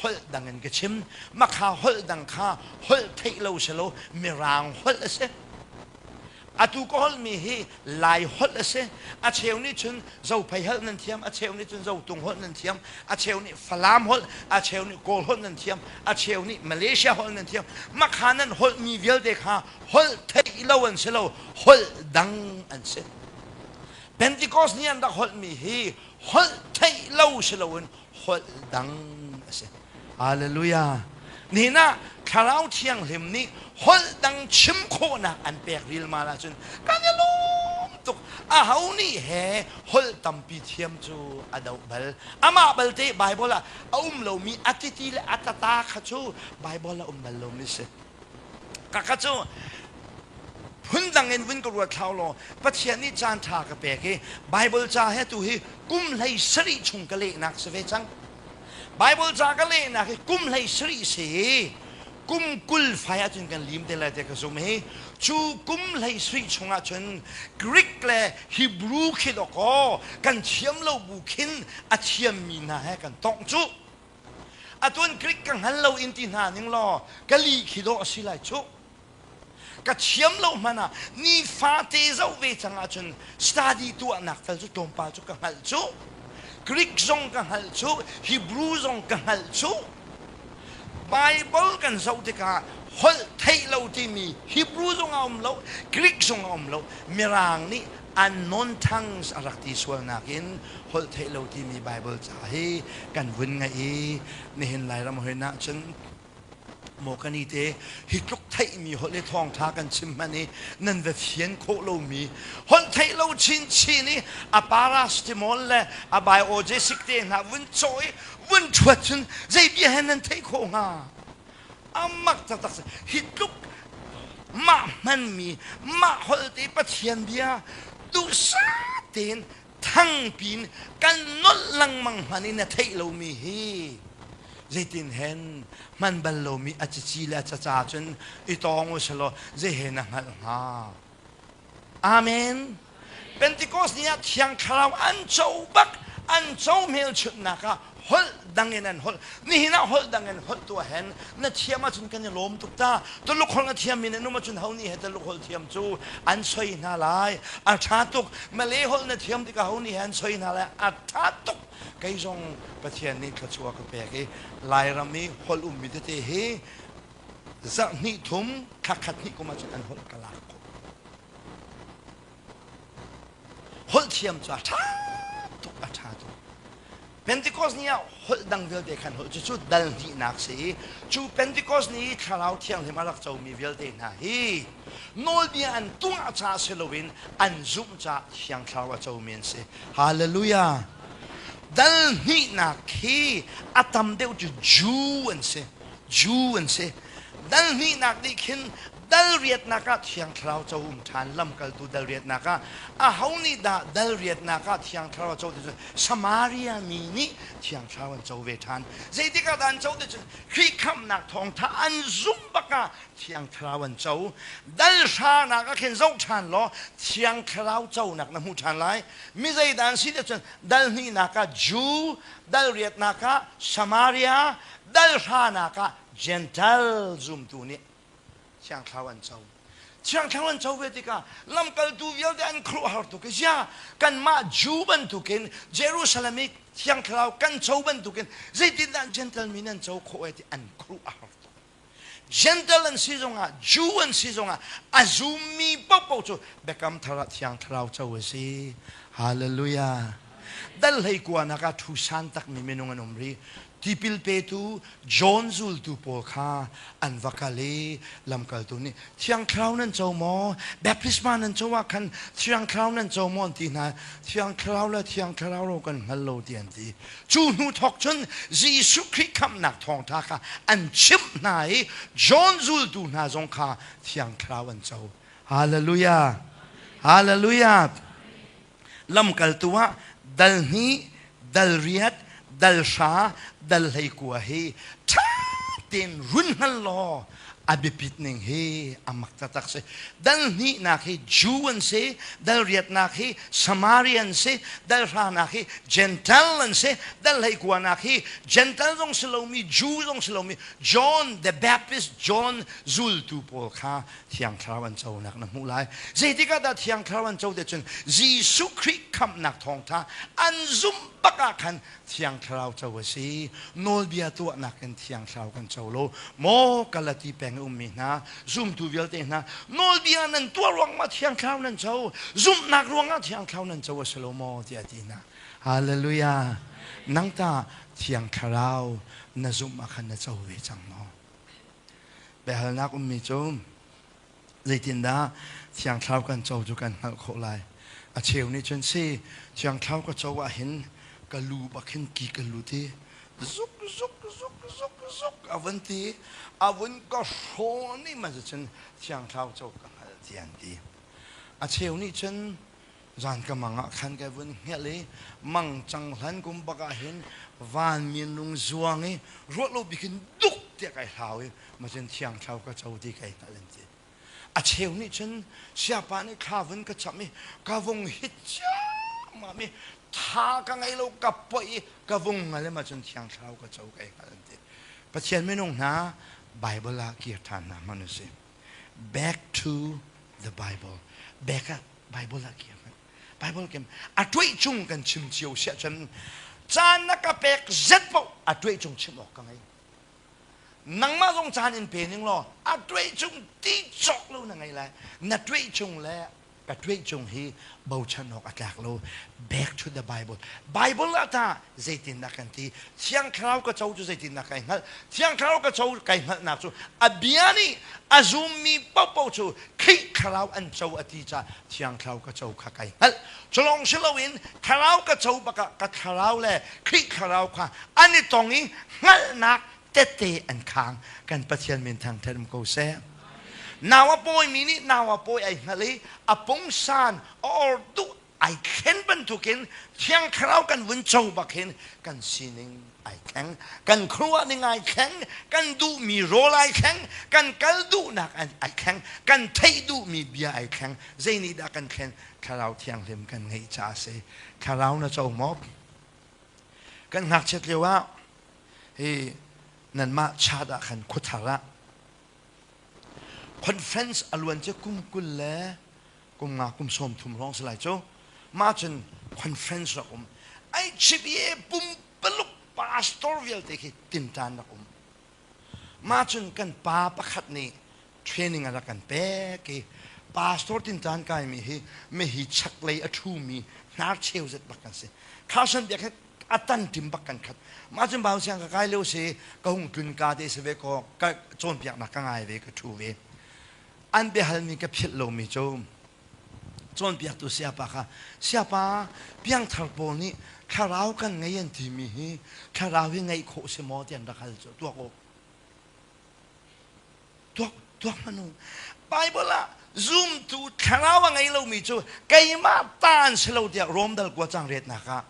holh dang in ka chim. Makha holh dang kha holh theih lo si lo mirang holh a si. Atu ka holhmi hi Lai holh a si. A cheu nih cun Zophei holh nan thiam, a cheu nih cun Zotung holh nan thiam, a cheu nih Falam holh, a cheu nih Kawl holh nan thiam, a cheu nih Malaysia holh nan thiam. Makha nan holhmi vialte kha holh theih lo an si lo, holh dang an si. Pentecost ni an rak holhmi hi holh theih lo si loin holh dang a si. Hallelujah. Nihin ah Thlarau Thianghlim nih holh dang chim khawhnak an pek rilmal ahcun kan i lawm tuk. Aho nih he holh tampi thiam cu a doh bal. Amah balte Bible ah a um lomi a titi le a tata kha cu Bible ah um bal lomi si. Kaka cu phundang in vun ka ruat thlau law Pathian nih caan ṭha ka pek i Bible ca he tu hi kum 17 chung ka lehnak si ve cang. Bible ca ka lehnak hi kum 17 si kum 20 fai ahcun kan lim te lai te ka zum hi cu kum 17 chung ahcun Greek le Hebrew khi dawkaw kan thiam lo bu khin a thiammi hna he kan tongh cu atuan Greek ka hngal lo in ti hna ning law ka li khi dawh a si lai cu ka thiam lo hmanh ah nifate zoh ve cang ahcun study tuahnak tal cu tlawmpal cu ka hngalh cu Greek zong ka hngalh cu Hebrew zong ka hngalh cu Bible kan zoh tikah holh theih lo timi Hebrew zong a um lo Greek zong a um lo Mirang nih unknown tongues a rak ti sualnak in holh theih lo timi Bible ca hi kan vun ngaih i nihin Lairam hoi nah cun Maw kan i te hi tluk theihmi holh hi thawngṭha kan chim hmanh i nan va fian khawh lomi holh theih lo chinchin i a paracetamol le a biogesic te hna vun cawh i vun ṭhuat cun zei bia he nan theih khawh hnga? Amak taktak si. Hi tluk. Mah hmanmi, mah holh te Pathian bia duhsah tein thangpi in kan nolh lengmang hmanh in na theih lomi hi zeitin hen hman bal lomi a cici le a caca cun i tawng u selaw zei he na hngalh hnga? Amen. Pentecost ni ah Thiang Thlarau an co bak, an co hmelchunhnak ah holh dang in an holh. Nihin ah holh dang in holh tuah hen na thiam ahcun kan i lawm tuk ta. Tuluk holh na thiammi nan um ahcun ho nih he Tuluk holh thiam cu an soi hna lai. A ṭha tuk. Malay holh na thiam tikah ho nih he an soi hna lai. A ṭha tuk. Kei zong Pathian nih thluachuah ka pek i Lairam i holh ummi tete hi zarh hnih thum thla khat hnih kum ahcun an holh ka lak khawh. Holh thiam cu a ṭha tuk, a ṭha tuk. Pentecost ni ah holh dang vialte khan holh cu cu dal hnihnak si i cu Pentecost ni i Thlarau Thianghlim a rak comi vialte hna hi nawlbia an tuah caah si loin an zumh caah Thiang Thlarau a comi an si. Hallelujah! Dal hnihnak hi a tam deuh cu Jew an si. Jew an si. Dal hnihnak nih khin dal riatnak ah Thiang Thlarau co um ṭhan lamkaltu dal riatnak ah aho nih dah dal riatnak ah Thiang Thlarau a co ti cu Samaria mi nih Thiang Thlarau an co ve ṭhan. Zeitik ah dah an co ti cun Khrih khamhnak thawngṭha an zumh bak ah Thiang Thlarau an co. Dal hranak ah khin zoh ṭhan law Thiang Thlarau conak na hmu ṭhan lai. Mi zeidah an si ti cun dal hnihnak ah Jew, dal riatnak ah Samaria, dal hranak ah Gentile zumtu nih Thiang Thlarau an co. Thiang Thlarau an co ve tikah lamkaltu vialte an khuaruahhar tuk i ziah kanmah Jew bantukin Jerusalem i Thiang Thlarau kan co bantukin zeitindah Gentile mi nan co khawh ai ti an khuaruahhar tuk. Gentile an si zongah Jew an si zongah a zummi paohpaoh cu Biakam Thar ah Thiang Thlarau co a si. Hallelujah. Dal hlei kuanak ah thu san takmi minung an um rih. Tipil petu John zultu pawl kha an va kal i lamkaltu nih Thiang Thlarau nan co maw? Baptisma nan co ah khan Thiang Thlarau nan co maw an ti hna. Thiang Thlarau le Thiang Thlarau lo kan hngal lo ti an ti. Cu hnu thawk cun Jesuh Khrih khamhnak thawngṭha kha an chimh hna i John zultu hna zong kha Thiang Thlarau an co. Hallelujah! Hallelujah! Lamkaltu ah dal hnih, dal riat, dal hra, dal 19 hi ṭha tein run hngal law a biapit ning hi a mak taktak si. Dal hnihnak hi Jew an si, dal riatnak hi Samaria an si, dal hranak hi Gentile an si, dal hleikuanak hi Gentile zong si lomi, Jew zong si lomi, John the Baptist John zultu pawl kha Thiang Thlarau an conak na hmuh lai. Zeitik ah dah Thiang Thlarau an co te cun Jesuh Khrih khamhnak thawngtha an zumh bak ah khan Thiang Thlarau co a si. Nawlbia tuahnak in Thiang Thlarau kan co lo. Maw Galati peng i ummi hna, zumtu vialte hna, nawlbia nan tuah ruang ma Thiang Thlarau nan co, zumhnak ruangah Thiang Thlarau nan co a si lo maw tiah a ti hna. Hallelujah. Nang ta Thiang Thlarau na zumh ah khan na co ve cang maw? Biahalnak ummi cu zeitindah Thiang Thlarau kan co cu kan hngalh khawh lai? A cheu nih cun si Thiang Thlarau ka co ahhin ka lu bak hin ki ka lut i zuk zuk zuk zuk zuk a vun ti a vun ka hrawn i man cun Thiang Thlarau co ka hngalh ti an ti. A cheu nih cun Zan ka mang ah khan ka vun hngelh i mang cang hlan kum bak ah hin van minung zuang i ruah lo bik in duk tiah kai hlau i macun thiang thlau ka co ti kai hngalh an ti. A cheu nih cun siapa nih thla vun ka cham i ka vung hit ciammam i tha ka ngei lo ka poih i ka vung ngal i macun thiang thlarau ka co kai hngalh an ti. Pathian minung hna Bible ah kir ṭhan hna hmanh usih. Back to the Bible. Back ah Bible ah kir hmanh. Bible kem a tuih chung kan chim cio siah cun caan na ka pek zet paoh a tuih chung chim awk ka ngei. Nangmah zong caan in pe ning law a tuih chung ti cawk lo na ngei lai. Na tuih chung le ka tuih chung hi bochan awk a tlak lo. Back to the Bible. Bible ah ta zeitindah kan ti? Thiang Thlarau ka co cu zeitindah kai hngalh? Thiang Thlarau ka co kai hngalhnak cu a bia nih a zummi paohpaoh cu Khrih Thlarau an co a ti caah Thiang Thlarau ka co kha kai hngalh. Cu lawng si loin Thlarau ka co bakah ka Thlarau le Khrih Thlarau kha an i tong i hngalhnak tette an khang. Kan Pathian min thangṭhat um ko seh. Nau a pawimi nih nau a pawi ai hngalh i a pungsan a or duh ai thlen bantukin Thiang Thlarau kan vun co bak hin kan sining ai thleng, kan khuaruah ning ai thleng, kan duhmi rawl ai thleng, kan kal duhnak ai thleng, kan theih duhmi bia ai thleng. Zei nih dah kan thlen? Thlarau Thianghlim kan ngeih caah a si. Thlarau na co maw? Kan ngakchiat lio ah hi nanmah chat ah khan khuathar ah conference a luan cu kum 20 le kum nga kum 30 hrawng si lai cu. Mah cun conference rak um. Ai HBA pumpaluk pastor vialte khi tinṭan rak um. Mah cun kan pa pakhat nih training a rak kan pek i pastor tinṭan kaimi hi mihi chaklei a ṭhumi hnarcheu zet bak kan si. Carson biak hi a tan ṭim bak kan khat. Mah cun bau siang ka kai lio si ka hung tlun ka te si ve ko ka cawnpiaknak ka ngai ve ka ṭhu ve. An biahalmi ka philh lomi cu cawnpiaktu sayapa kha sayapa piangthar pawl nih thlarau kan ngei an timi hi thlarau hi ngeih khawh si maw ti an rak hal cu tuak u tuak tuak hmanh u Bible ah zumtu thlarau a ngei lomi cu keimah ta an si lo tiah Rom dal kua cang riatnak ah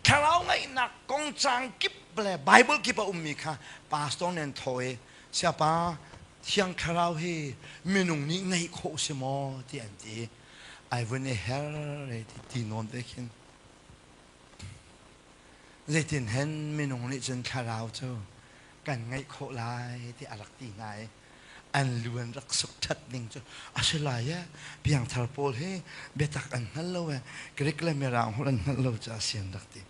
Thlarau ngaihnak kong cang kip le Bible kip a ummi kha pastor nih an thawh i siapa Thiang Thlarau hi minung nih ngeih khawh si maw ti an ti. Ai vun i her e ti ti nawn te khin. Zeitin hen minung nih cun thlarau cu kan ngeih khawh lai ti a rak ti hna i an lu an rak suk ṭhat ning cu a si lai e piangthar pawl hi biatak an hngal lo e Greek le Mirang holh an hngalh lo caah si an rak ti.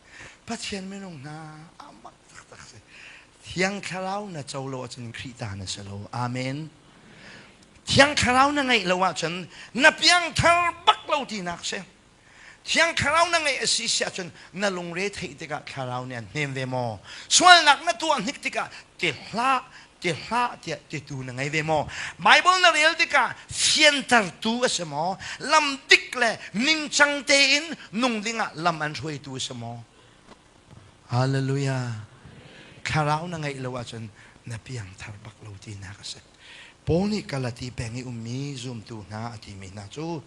Pathian minung hna a mak taktak si. Thiang Thlarau na co lo ahcun Khrih ta na si lo. Amen. Thiang Thlarau na ngeih lo ahcun na piangthar bak lo tinak si. Thiang Thlarau na ngeih a si si ahcun na lungre theih tikah Thlarau nih an hnem ve maw? Sualnak na tuah hnik tikah ti hlah, ti hlah tiah titu na ngei ve maw? Bible na rel tikah fiantertu a si maw? Lam dik le ningcang tein nung dingah lam an hruaitu a si maw? Hallelujah! Thlarau na ngeih lo ahcun na piangthar bak lo tinak a si. Paul nih Galati peng i ummi zumtu hna a timi hna cu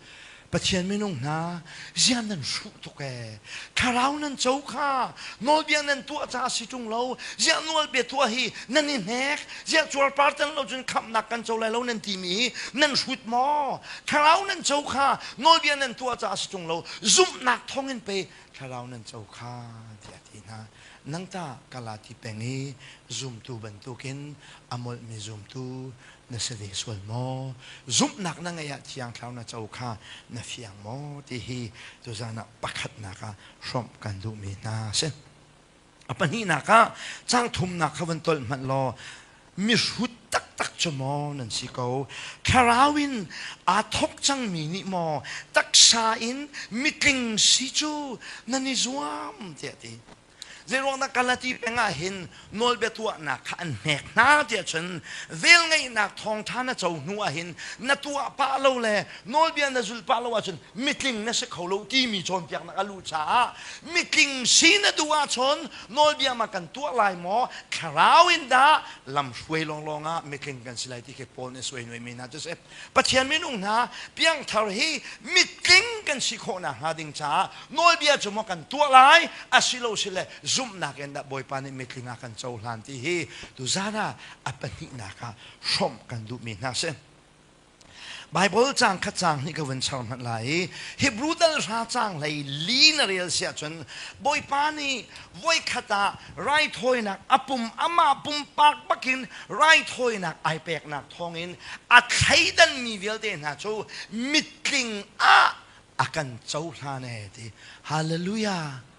Pathian minung hna zian nan hruh tuk ee. Thlarau nan co kha nawlbia nan tuah caah si ṭung lo. Ziah nawlbia tuah hi nan i hnek. Ziah cuarpar tan lo cun khamhnak kan co lai lo nan timi hi nan hrut maw? Thlarau nan co kha nawlbia nan tuah caah si ṭung lo. Zumhnak thawngin pei thlarau nan co kha tiah a ti hna. Nang tah Galati peng i zumtu bantukin a molhmi zumtu na si ve sual maw? Zumhnak na ngeih ah Thiang Thlarau na co kha na fiang maw? Ti hi tuzan ah pakhatnak ah hrawmh kan duhmi hna a si. A pahnihnak ah cang thumnak kha van tolh hmanh law mihrut taktak cu maw nan si ko? Thlarau in aa thawk cangmi nih maw taksa in mitling si cu nan i zuam tiah a ti. Zeiruang dah Galati peng ah hin nawlbia tuahnak kha an hnek hna tiah cun velngeihnak thawngṭha na co hnu ah hin na tuah pah lo le nawlbia na zulh pah lo ahcun mitling na si kho lo timi cawnpiaknak a luh caah mitling si na duh ahcun nawlbia ma kan tuah lai maw thlarau in dah lamhruai lawnglawng ah mitling kan si lai ti khi Paul nih suai nuaimi hna cu si. Pathian minung hna piangthar hi mitling kan si khawh nakhnga ding caah nawlbia cu maw kan tuah lai asilo sile zumhnak in dah Bawipa nih mitling ah kan cohlan ti hi tuzan ah a pahnihnak ah hrawmh kan duhmi hna si. Bible caang khat caang hnih ka vun char hmanh lai i Hebrew dal hra caang hlei li na rel si ahcun Bawipa nih voikhat ah raithawinak a pum amah pumpak bakin raithawinak ai peknak thawngin a thleidanmi vialte hna cu mitling ah a kan cohlan e ti. Hallelujah!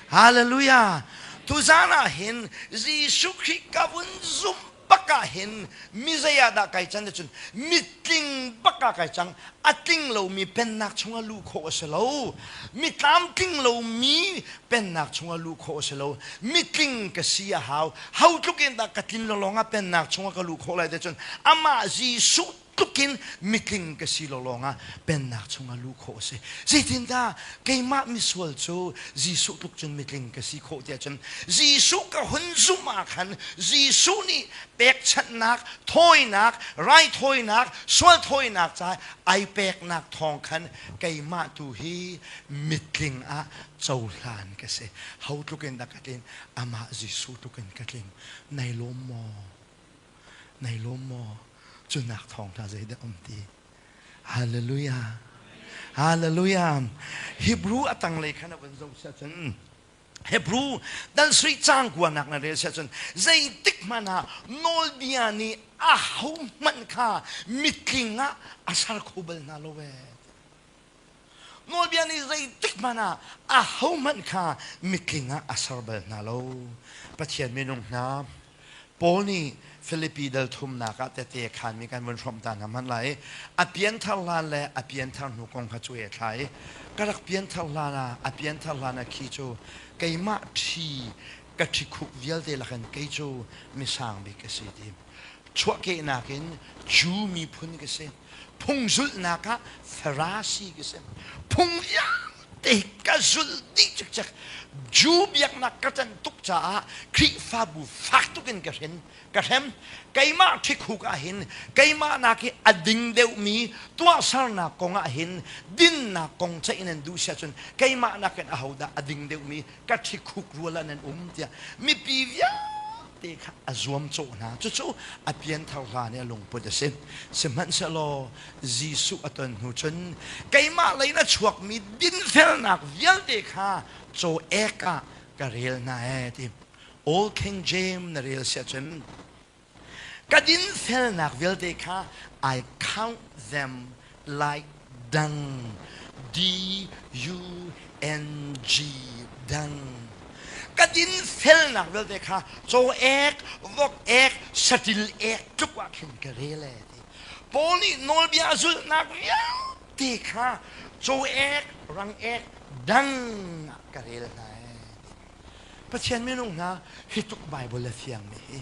Hallelujah! Tuzan ah hin Jesuh Khrih ka vun zumh bak ah hin mi zei ah dah kai can cun mitling bak ah kai cang. A tling lomi pennak chungah luh khawh a si lo. Mi tlamtling lomi pennak chungah luh khawh a si lo. Mitling ka si a hau. Ho tluk in dah ka tlin lawng ah pennak chungah ka luh khawh lai te cun amah Jesuh. tlukin mitling ka si lo lawngah pennak chungah luh khawh a si. Zeitindah keimah misual cu Jesuh tluk cun mitling ka si khawh tiah cun Jesuh ka hun zumh ah khan Jesuh nih pekchanhnak, thawinak, raithawinak, sual thawinak ca ai peknak thawng khan keimah tu hi mitling ah cohlan ka si. Ho tluk in dah ka tlin? Amah Jesuh tluk in ka tling. Nai lawm maw? Nai lawm maw? Cunak thawngṭha zeidah um ti? Hallelujah. Hallelujah. Hebrew a tanglei khan a vun zoh siah cun Hebrew dan sui cang kuanak na rel siah cun zeitik hmanh ah nawlbia nih aho hmanh kha mitling ah a ser kho bal hna lo ee. Nawlbia nih zeitik hmanh ah ahohmanh kha mitling ah a ser bal hna lo. Pathian minung hna, Paul nih Filipi dal thumnak ah tete khanmi kan vun hrawmh ta hna hmanh lai. A pianthar hlan le a pianthar hnu kong kha cu e thlai. Ka rak pianthar hlan ah a pianthar hlan ah khi cu keimah ṭhi ka ṭhikhuk vialte lakin kei cu misang bik ka si ti. Chuahkehnak in Jew miphun ka si. Phung zulhnak ah Farasi ka si. Phung vialte ka zulh dih cikcek. Jew biaknak ka ṭanh tuk caah Khrihfabu fak tuk in ka hren. Ka hrem. Keimah ṭhikhuk ah hin keimah nak hi a ding deuhmi tuahsernak kong ah hin dinnak kong ceih nan duh si ahcun keimah nakin ahodah a ding deuhmi ka ṭhikhuk rual ah nan um tiah mipi vialte kha a zuamcawh hna. Cucu a pianthar hlan i a lungput a si. Sihmanhsehlaw Jesuh a ton hnu cun keimah lei in a chuakmi dinfelnak vialte kha caw ek ah ka rel hna ee ti. Old King James na rel siah cun ka dinfelnak vialte kha I count them like dung D U N G dung ka dinfelnak vialte kha caw ek vok ek saṭil ek tluk ah khin ka rel ee ti Paul nih nawlbia zulhnak vialte kha caw ek rang ek dang ah ka rel hna ee ti Pathian minung hna hi tluk Bible a fiangmi hi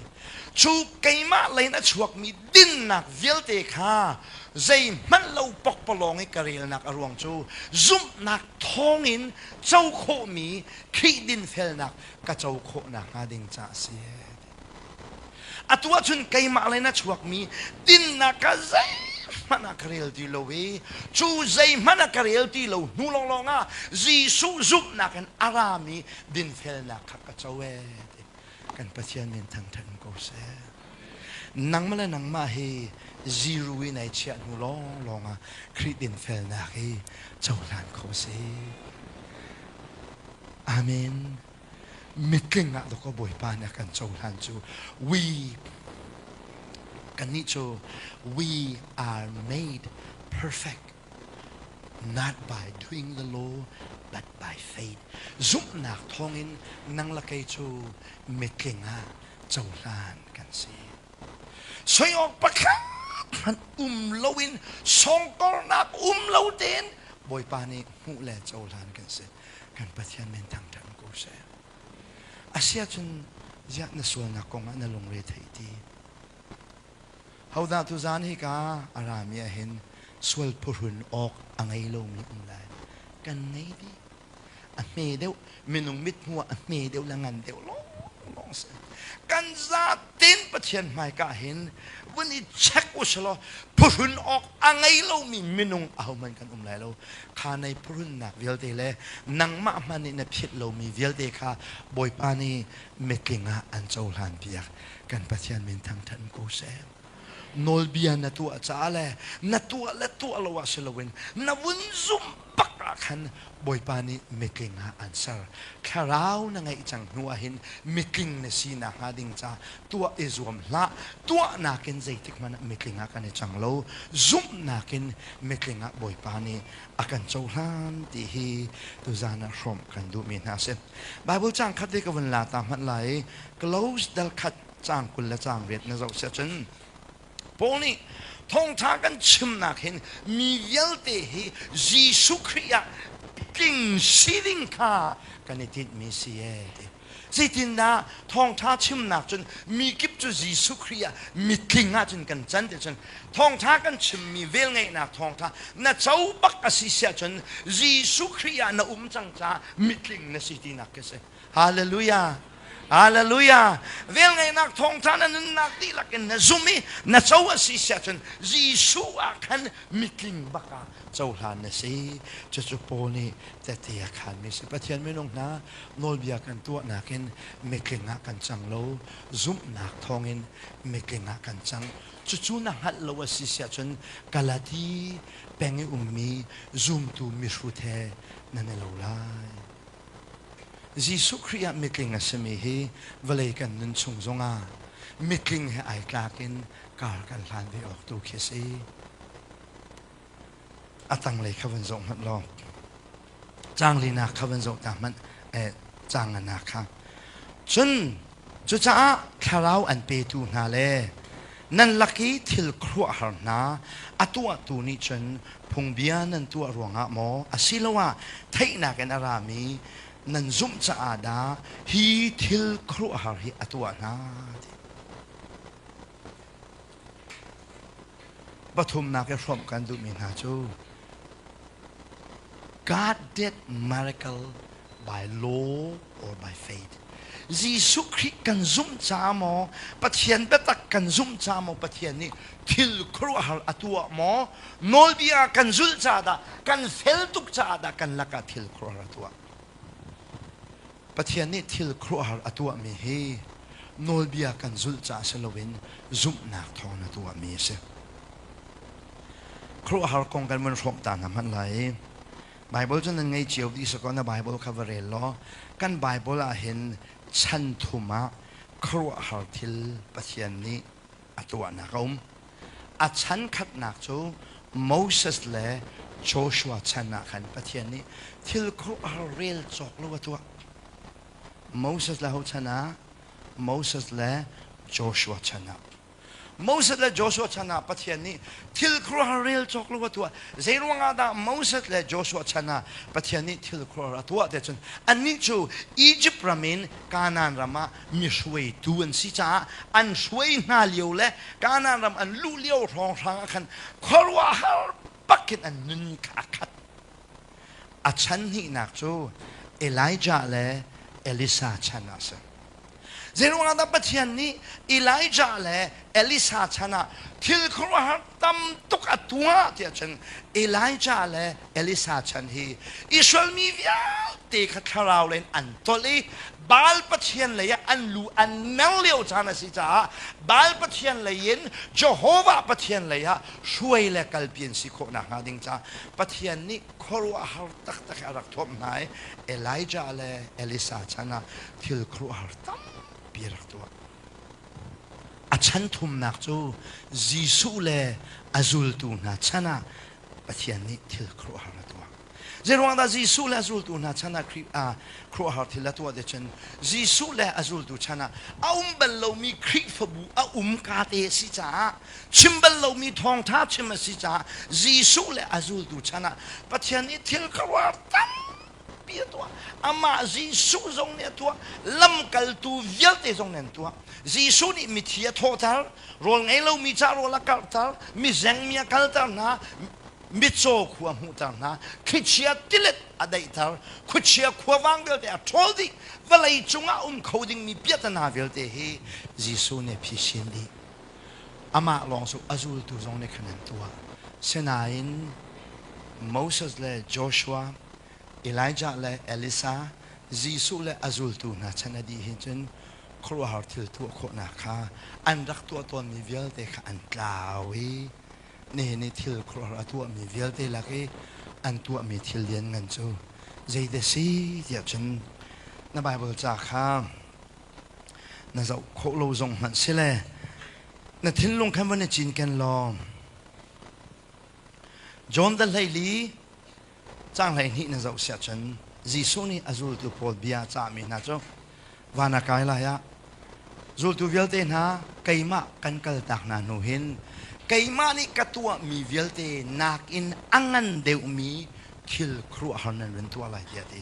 cu keimah lei in a chuakmi dinnak vialte kha zeihmanh lo pokpalawng i ka relnak a ruang cu zumhnak thawngin co khawhmi Khrih dinfelnak ka co khawh nakhnga ding caah a si. Atu ahcun keimah lei in a chuakmi dinnak kha zeihmanh ah ka rel ti lo i cu zeihmanh ah ka rel ti lo hnu lawnglawng ah Jesuh zumhnak in a rami dinfelnak kha ka co ee ti kan Pathian min thangṭhat ko seh. Nangmah le nangmah hi zero in ai chiah hnu lawnglawng ah Khrih dinfelnak hi cohlan kho si. Amen. Mitling ah dawkaw Bawipa nih a kan cohlan cu we kannih cu we are made perfect not by doing the law but by faith. Zumhnak thawngin nang le kei cu mitling ah cohlan kan si. Soi awk pakhat hmanh um loin sawngtornak um lo tein Bawipa nih hmuh le cohlan kan si. Kan Pathian min thangṭhat ko seh. Asiahcun ziah na sualnak kongah na lungre theih ti? Hodah tuzaan hika a rami ah hin sual phuhrun awk a ngei lomi um lai? Kan ngei dih. A hme deuh, minung mithmuh ah a hme deuh le ngan deuh lawnglawng si. Kan zaten Pathian hmaika hin vun i check u silaw phuhrun awk a ngei lomi minung ahohmanh kan um lai lo. Kha nei phuhrunnak vialte le nangmah hmanh nih na philh lomi vialte kha Bawipa nih mitling ah an cohlan piak. Kan Pathian min thangṭhat ko seh. Nawlbia na tuah caah le na tuah le tuah lo ah si loin na vun zumh bak ah khan Bawipa nih mitling ah an ser. Thlarau na ngeih cang hnu ah hin mitling na si nakhnga ding ca tuah i zuam hlah. Tuahnak in zeitik hmanh ah mitling ah kan i cang lo. Zumhnak in mitling ah Bawipa nih a kan cohlan ti hi tuzaan ah hrawmh kan duhmi hna a si. Bible caang khat te ka vun la ta hmanh lai. Close dal khat caang 20 le caang 8 na zoh si ahcun Paul nih thawngṭha kan chimnak hin mi vialte hi Jesuh Khrih ah tling si ding kha kan i tinhmi si ee ti. Zeitindah thawngṭha chimnak cun mi kip cu Jesuh Khrih ah mitling ahcun kan can ti cun thawngṭha kan chimmi velngeihnak thawngṭha na co bak a si siah cun Jesuh Khrih ah na um cang caah mitling na si tinak khi si. Hallelujah! Hallelujah! Velngeihnak thawngṭha na nunnak dihlak in na zum i na co a si siah cun Jesuh ah khan mitling bak ah cohlan na si. Cucu Paul nih tehte a khanmi a si. Pathian minung hna nawlbia kan tuahnak in mitling ah kan cang lo, zumhnak thawngin mitling ah kan cang. Cucu na hngalh lo a si siah cun Galati peng i ummi zumtu mihrut he nan i lo lai. Jesuh Khrih ah mitling a simi hi vawlei kan nun chung zongah mitling he ai tlak in kar kan hlan ve awk tu khi a si. A tanglei kha van zoh hmanh law caang linak kha van zoh ta hmanh caang nganak kha. Cun cucaah thlarau an petu hna le nan lak i thil khuaruahhar hna a tuahtu nih cun phungbia nan tuah ruangah maw asiloah theihnak in a rami nan zumh caah dah hi thil khuaruahhar hi a tuah hna ti. Pathumnak i hrawmh kan duhmi hna cu God did miracle by law or by faith. Jesuh Khrih kan zumh caah maw, Pathian biatak kan zumh caah maw Pathian nih thil khuaruahhar a tuah maw, nawlbia kan zulh caah dah, kan fel tuk caah dah kan lakah thil khuaruahhar a tuah. Pathian nih thil khuaruahhar a tuahmi hi nawlbia kan zulh caah si loin zumhnak thawng a tuahmi a si. Khuaruahhar kong kan vun hrawmh ta hna hmanh lai i Baibal cu nan ngei cio dih sakaw na Baibal kha va rel law kan Baibal ah hin chan thum ah khuaruahhar thil Pathian nih a tuahnak a um. A chan khatnak cu Moses le Joshua chan ah khan Pathian nih thil khuaruahhar rel cawk lo a tuah. Moses le ho chan ah? Moses le Joshua chan ah. Moses le Joshua chan ah Pathian nih thil khuaruahhar rel cawk lo a tuah. Zei ruangah dah Moses le Joshua chan ah Pathian nih thil khuaruahhar a tuah ti cun annih cu Egypt ram in Kanaan ram ah mi hruaitu an si caah an hruai hna lio le Kanaan ram an luh lio hrawnghrang ah khan khuaruahhar bak in an nun kha a khat. A chan hnihnak cu Elijah le Elisa chan ah a si. Zeiruangah dah Pathian nih Elijah le Elisa chan ah thil khuaruahhar tam tuk a tuah tiah cun Elijah le Elisa chan hi Israel mi vialte kha thlarau lei in an tolh i Baal pathian lei ah an lu an mer lio caan a si caah Baal pathian lei in Jehovah Pathian lei ah hruai le kalpi an si khawh nakhnga ding caah Pathian nih khuaruahhar taktak a rak thuamh hna i Elijah le Elisa chan ah thil khuaruahhar tampi a rak tuah. A chan thumnak cu Jesuh le a zultu hna chan ah Pathian nih thil khuaruahhar a tuah. Zeiruang dah Jesuh le a zultu hna chan ah khuaruahhar thil a tuah ti cun Jesuh le a zultu chan ah a um bal lomi Khrihfabu a um ka te a si caah chim bal lomi thawngṭha chim a si caah Jesuh le a zultu chan ah Pathian nih thil khuaruahhar tampi a tuah. Amah Jesuh zong nih a tuah, lamkaltu vialte zong nih an tuah. Jesuh nih mithi a thawhter, rawl ngei lomi ca rawl a karhter, mizengmi a kalter hna, mitcaw khua hmuhter hna, thlichia tilet a daihter, khuachia khuavang vialte a ṭhawl dih, vawlei cungah um kho dingmi piahtana vialte hi Jesuh nih a phisin dih. Amah lawng cu a zultu zong nih khan an tuah. Sinain Moses le Joshua, Elijah le Elisa, Jesuh le a zultu hna chan a dih hin cun khuaruahhar thil tuah khawhnak kha an rak tuah tawnmi vialte kha an tlau i nihin i thil khuaruahhar a tuahmi vialte lak i an tuahmi thil lianngan cu zeidah si tiah cun na Baibal ca kha na zoh khawh lo zong hmanh si le na thinlung khan van i cinken law John the 14 caang 12 na zoh siah cun Jesuh nih a zultu pawl bia a cahmi hna cu van a kai lai ah zultu vialte hna keimah kan kaltak hna hnu hin keimah nih ka tuahmi vialte nakin a ngan deuhmi thil khuaruahhar nan run tuah lai tiah a ti.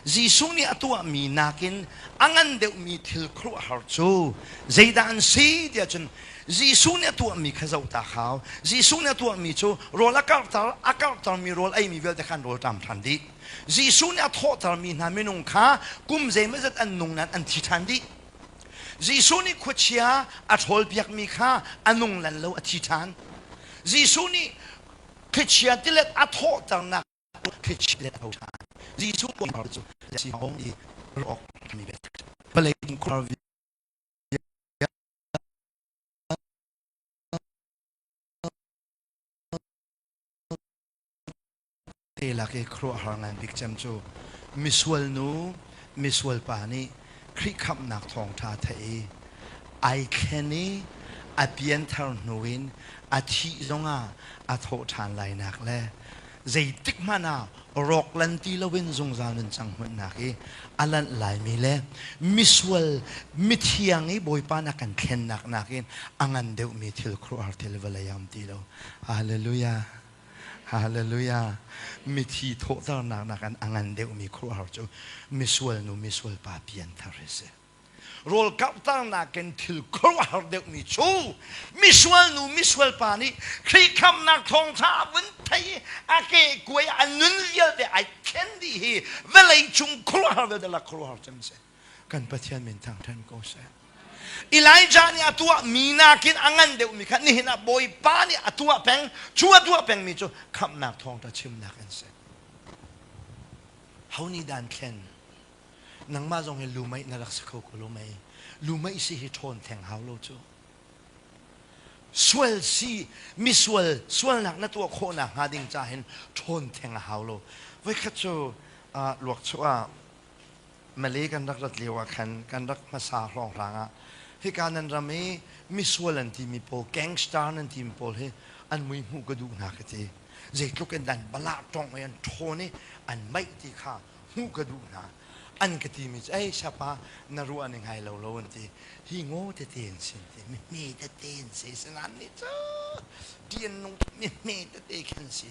Jesuh nih a tuahmi nakin a ngan deuhmi thil khuaruahhar cu zeidah an si tiah cun Jesuh nih a tuahmi kha zoh ta hau. Jesuh nih a tuahmi cu rawl a karhter, a karhtermi rawl eimi vialte kha an rawl ṭam ṭhan dih. Jesuh nih a thawhtermi hna minung kha kum zeimawzat an nung nain an thi ṭhan dih. Jesuh nih khuachia a ṭhawlpiakmi kha a nung lan lo a thi ṭhan. Jesuh nih thlichia tilet a thawhternak thlichia tilet a tho ṭhan. Jesuh cu si hong i rawk mi vawlei khur te lak i khuaruahhar ngan bik cem cu misual nu misual pa nih Khrih khamhnak thawngṭha theih i ai thlen i a pianthar hnu in a thih zongah a thawh ṭhan lainak le zeitik hmanh ah rawk lan ti loin zungzal nuncang hmunhnak i a lanh laimi le misual mithiang i Bawipa na kan thlennak nakin a ngan deuhmi thil khuaruahhar thil vawlei ah um ti lo. Hallelujah. Hallelujah. Mithi thawhternak nakin a ngan deuhmi khuaruahhar cu misual nu misual pa pianthar hi si. Rawl karhternak in thil khuaruahhar deuhmi cu misual nu misual pa nih Khrih khamnak thawngṭha vun thei a ke kuai a nun vialte ai thlen dih hi vawlei cung khuaruahhar vialte lak khuaruahhar cem si. Kan Pathian min thangṭhan ko seh. Elijah nih a tuahmi nakin a ngan deuhmi kha nihin ah Bawipa nih a tuah peng, cu a tuah pengmi cu khamhnak thawngṭha chimnak an si. Ho nih dan thlen? Nangmah zong hi lumei na rak si kho ko lo mei? Lumei si hi ṭhawn theng hau lo cu. Sual si, misual sualnak na tuah khawhnak hnga ding ca hin ṭhawn theng a hau lo. Voikhat cu luak chuah ah Malay kan rak rat lio ah khan kan rak hmasa hrawnghrang ah hika nan ram i misual an timi pawl gangster nan timi pawl hi an mui hmuh ka duh hna ka ti. Zeitluk in dan balah tong i an ṭhawn i an meih ti kha hmuh ka duh hna. An ka timi cu ei sapa na ruah ning hai lo lo an ti. Hi ngaw tete an si an ti. Mi hme tete an si. Sinan nih cu ṭian nung mi hme tete khan si.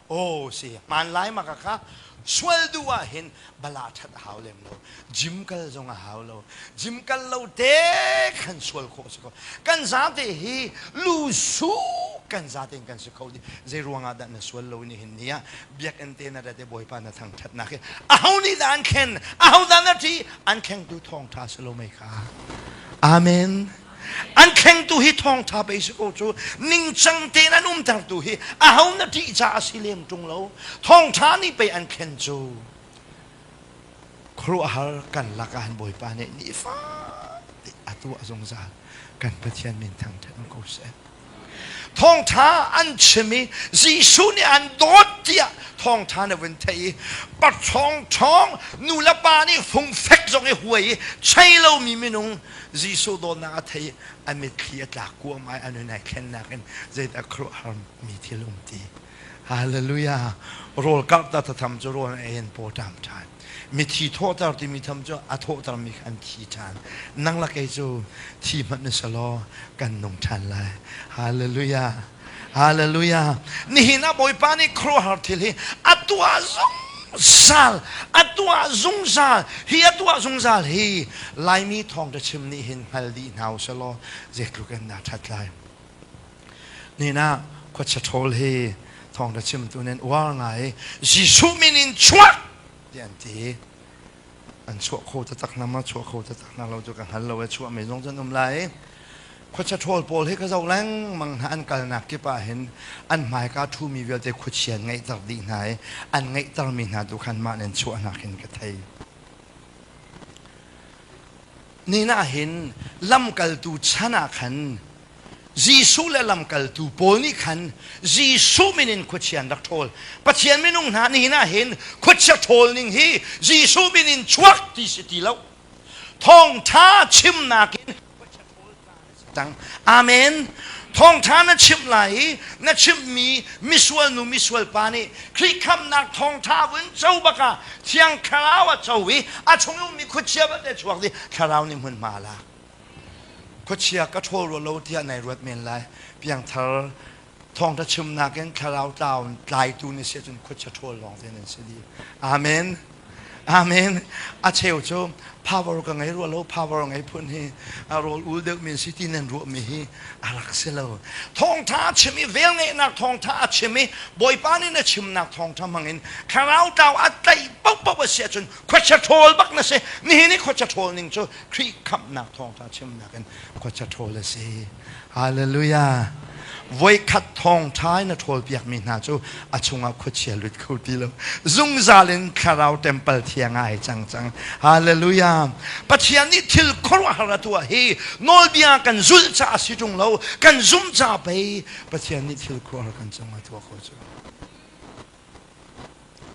Aw si hmaan lai ma ka kha sual duh ah hin bala ṭhat a hau lem lo gym kal zong a hau lo gym kal lo te khan sual khawh si ko kan zate hi lu su kan zate in kan si kho di zei ruangah dah na sual lo ni hin ni ah biakinn te na rat i bawipa na thangṭhatnak hi aho nih dah an khen aho dah na ṭhi an khengtu thawngṭha si lo mei kha amen An thlengtu hi thawngṭha pei si ko cu ningcang tein an umtertu hi aho na ṭih caah a si lem ṭung lo. Thawngṭha nih pei an thlen cu. Khuaruahhar kan lakah han Bawipa nih nifate a tuah zungzal. Kan Pathian min thangṭhat ko seh. Thawngṭha an chim i Jesuh nih an dawt tiah thawngṭha na vun theih i paṭhawng ṭhawng nu le pa nih fungfek zong i huai i chei lomi minung Jesuh dawtnak a thei i a mitthli a tlak kuam ai a nun ai thlennak in zeidah khuaruahhar mi thil um ti. Hallelujah. Rawl karh ta tham cu rawl ei in paw ṭam ṭhan. Mithi thawhter timi tham cu a thawhtermi kha an thi ṭhan. Nang le kei cu thi hmanh na si law kan nung ṭhan lai. Hallelujah. Hallelujah. Nihin ah Bawipa nih khuaruahhar thil hi a tuah zungzal. A tuah zungzal. Hi a tuah zungzal hi Laimi thawngṭha chim nih hin hngal dih hna usih law zeitluk in dah ṭhat lai. Nihin ah khuachia ṭhawl hi thawngṭha chimtu nih an uar ngai i Jesuh min in chuak tiah an ti. An chuah kho taktak hna maw chuah kho taktak hna lo cu ka hngal lo i chuah mi zong cu an um lai. Khuachia ṭhawl pawl hi ka zoh lengmang hna an kalnak kip ah hin an hmaika ṭhumi vialte khuachia an ngeihter dih hna i an ngeihtermi hna tu khan mah nih an chuah hna khin ka thei. Nihin ah hin lamkaltu chan ah khan Jesuh le lamkaltu pawl nih khan Jesuh min in khuachia an rak ṭhawl. Pathian minung hna nihin ah hin khuachia ṭhawl ning hi Jesuh min in chuak ti si ti lo. Thawngṭha chimnak in khuachia ṭhawl caan a si cang. Amen. Thawngṭha na chimh lai i na chimhmi misual nu misual pa nih Khrih khamhnak thawngṭha vun co bak ah Thiang Thlarau a co i a chung i ummi khuachia vialte chuak dih Thlarau nih hmunhma a lak. Khuachia ka ṭhawl rua lo tiah nai ruat men lai. Piangthar thawngṭha chimnak in thlarau tlau tlaitu na si ahcun khuachia ṭhawl lawng te nan si dih. Amen. Amen. A cheu cu power ka ngei rua lo, power ngei phun hi a rawl ul deuh mi si ti nan ruah mi hi a rak si lo. Thawngtha a chim i vel ngeihnak thawngtha a chim i Bawipa nih na chimnak thawngtha hmangin thlarau tlau a tlaih paohpaoh a si ahcun khuachia ṭhawl bak na si. Nihin i khuachia ṭhawl ning cu Khrih khamhnak thawngtha chimnak in khuachia ṭhawl a si. Hallelujah. Voikhat thawngṭha in a ṭhawlpiakmi hna cu a chungah khuachia lut kho ti lo. Zungzal in thlarau temple thiang ah ai cang cang. Hallelujah. Pathian nih thil khuaruahhar a tuah hi nawlbia kan zulh caah si ṭung lo, kan zumh caah pei Pathian nih thil khuaruahhar kan cungah tuah kho cu.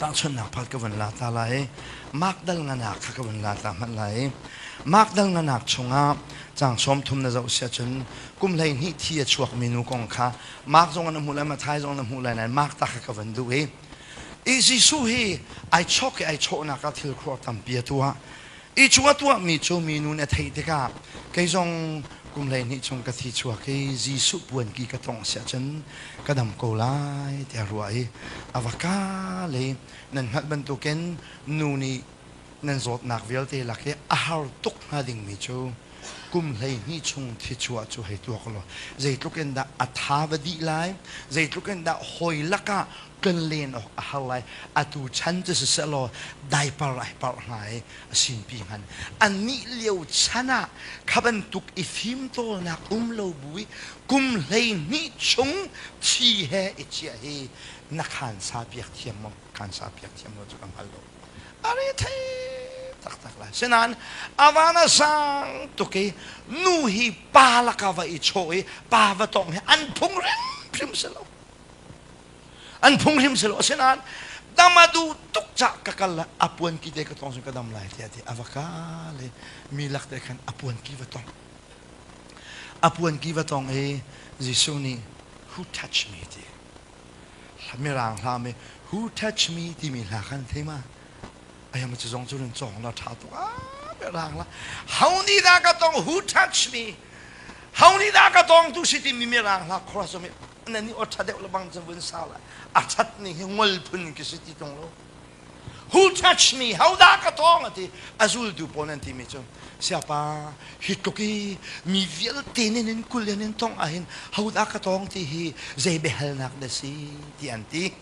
Tahchunhnak pakhat ka vun la ta lai. Mark dal nganak kha ka vun la ta hmanh lai. Mark dal nganak chungah caang 30 na zoh si ahcun kum 12 thi a chuakmi nu kong kha Mark zong na hmuh lai, Matthai zong na hmuh lai nain Mark ta kha ka vun duh i i Jesuh hi ai chawk i ai chawhnak ah thil khuar tampi a tuah. I cu a tuahmi cu minu nih a theih tikah kei zong kum 12 chung ka thi chuak i Jesuh puanki ka tongh si ahcun ka dam ko lai tiah ruah i a va ka le nan hngalh bantukin nu nih nan zawtnak vialte lak i a har tuk hnga dingmi cu kum 12 chung thichuah cu hei tuak law zeitluk in dah a tha va dih lai, zeitluk in dah hawi lakah tlonlen awk a har lai. Atu chan cu siseh law diaper ai parh hnga i a sinpi hngan. Annih lio chan ah kha bantuk i fimtawlnak um lo bu i kum 12 chung thi he i chiah hi na khansa piak thiam maw? Khansa piak thiam lo cu ka hngal lo. A re thei taktak lai. Sinain a van a sang tuk i nu hi pa laka va i chawh i pa va tong hi an phung hrimhrim si lo. An phung hrim si lo. Asinain dam a duh tuk cah ka kal la a puan ki te ka tong ka dam lai tiah ti a va kal i mi lak te khan a puan ki va tong. A puan ki va tong i Jesuh nih who touch me ti. Mirang hla mi who touch me timi hla khan thei ma? Ayam cu zong cu run cawng la tha tuk a mirang la. How ni dah ka tong who touch me? How ni dah ka tong tu si timi mirang hla chorus mi na ni aw tha deuh le bang cun vun sa la a that ni hi ngol phun ki si ti tung lo. Who touch me? How dah ka tong ati a zultu pawl an timi cu siapa hi tluk i mi vialte nin in kul in in tong ahhin ho dah ka tong ti hi zei biahalnak na si ti an ti.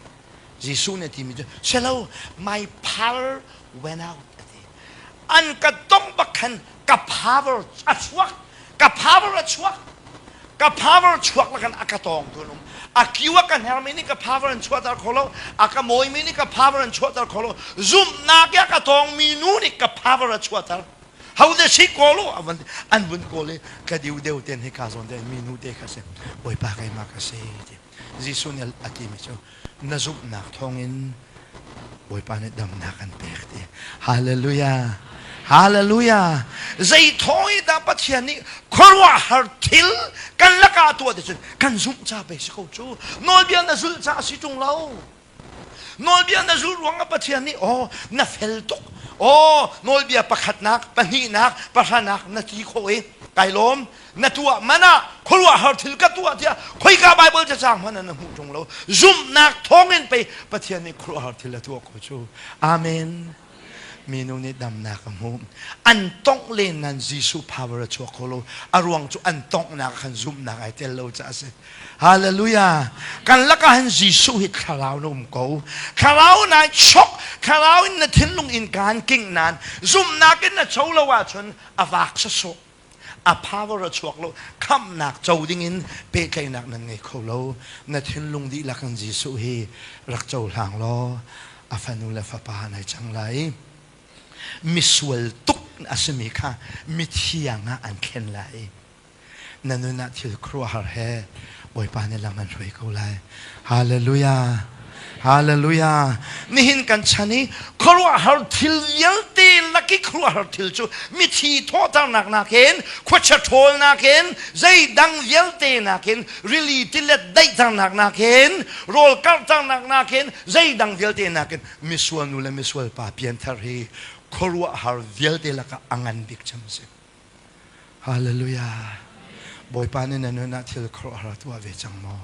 Jesuh nih a timi cu selo my power went out ati. An ka tong bak khan ka power a chuak, ka power a chuak, ka power chuak lakan a ka tawng tu an um. A kiu a ka hnermi nih ka power an chuahter kho lo, a ka mawimi nih ka power an chuahter kho lo. Zumhnak i a ka tawngmi nu nih ka power a chuahter. Ho de si kawl u an an vun kawl i ka diu deu ten hi ka zawn te mi nu te kha si Bawipa keimah ka si ti. Jesuh nih a timi cu na zumhnak thawngin Bawipa nih damnak an pek ti. Hallelujah. Hallelujah. Zei thawng i dah Pathian nih khuaruahhar thil kan lakah tuah ti cun kan zumh ca pei si ko cu. Nawlbia na zulh ca a si ṭung lo. Nawlbia na zulh ruangah Pathian nih aw na fel tuk. Aw nawlbia pakhatnak, pahnihnak, pahranak na ti khawh i kai lawm. Na tuah man ah khuaruahhar thil ka tuah tiah khoika Bible cacang hmanh ah na hmuh ṭung lo. Zumhnak thawngin pei Pathian nih khuaruahhar thil a tuah ko cu. Amen. Minu nih damnak a hmuh. An tongh len nain Jesuh power a chuak kho lo. A ruang cu an tonghnak ah khan zumhnak ai tel lo caah a si. Hallelujah. Kan lakah hin Jesuh hi thlarau na um ko. Thlarau nai chok, thlarau in na thinlung in kaan kingh nain zumhnak in na co lo ahcun a vak sawsawh. A power a chuak lo. Khamhnak co dingin pehtlaihnak nan ngei kho lo. Na thinlung dihlak in Jesuh hi rak cohlang law a fanu le fapa nai cang lai. Misual tuk a simi kha mithiang ah an thlen lai. Na nun ah thil khuaruahhar he Bawipa nih lam an hruai ko lai. Hallelujah. Hallelujah. Nihin kan chan i khuaruahhar thil vialte laki khuaruahhar thil cu mithi thawhternak nakin, khuachia ṭhawl nakin, zeidang vialte nakin, rili tilet daihternak nakin, rawl karhternak nakin, zeidang vialte nakin misual nu le misual pa pianthar hi khuaruahhar vialte lakah a ngan bik cem a si. Hallelujah. Bawipa nih na nun ah thil khuaruahhar tuah ve cang maw?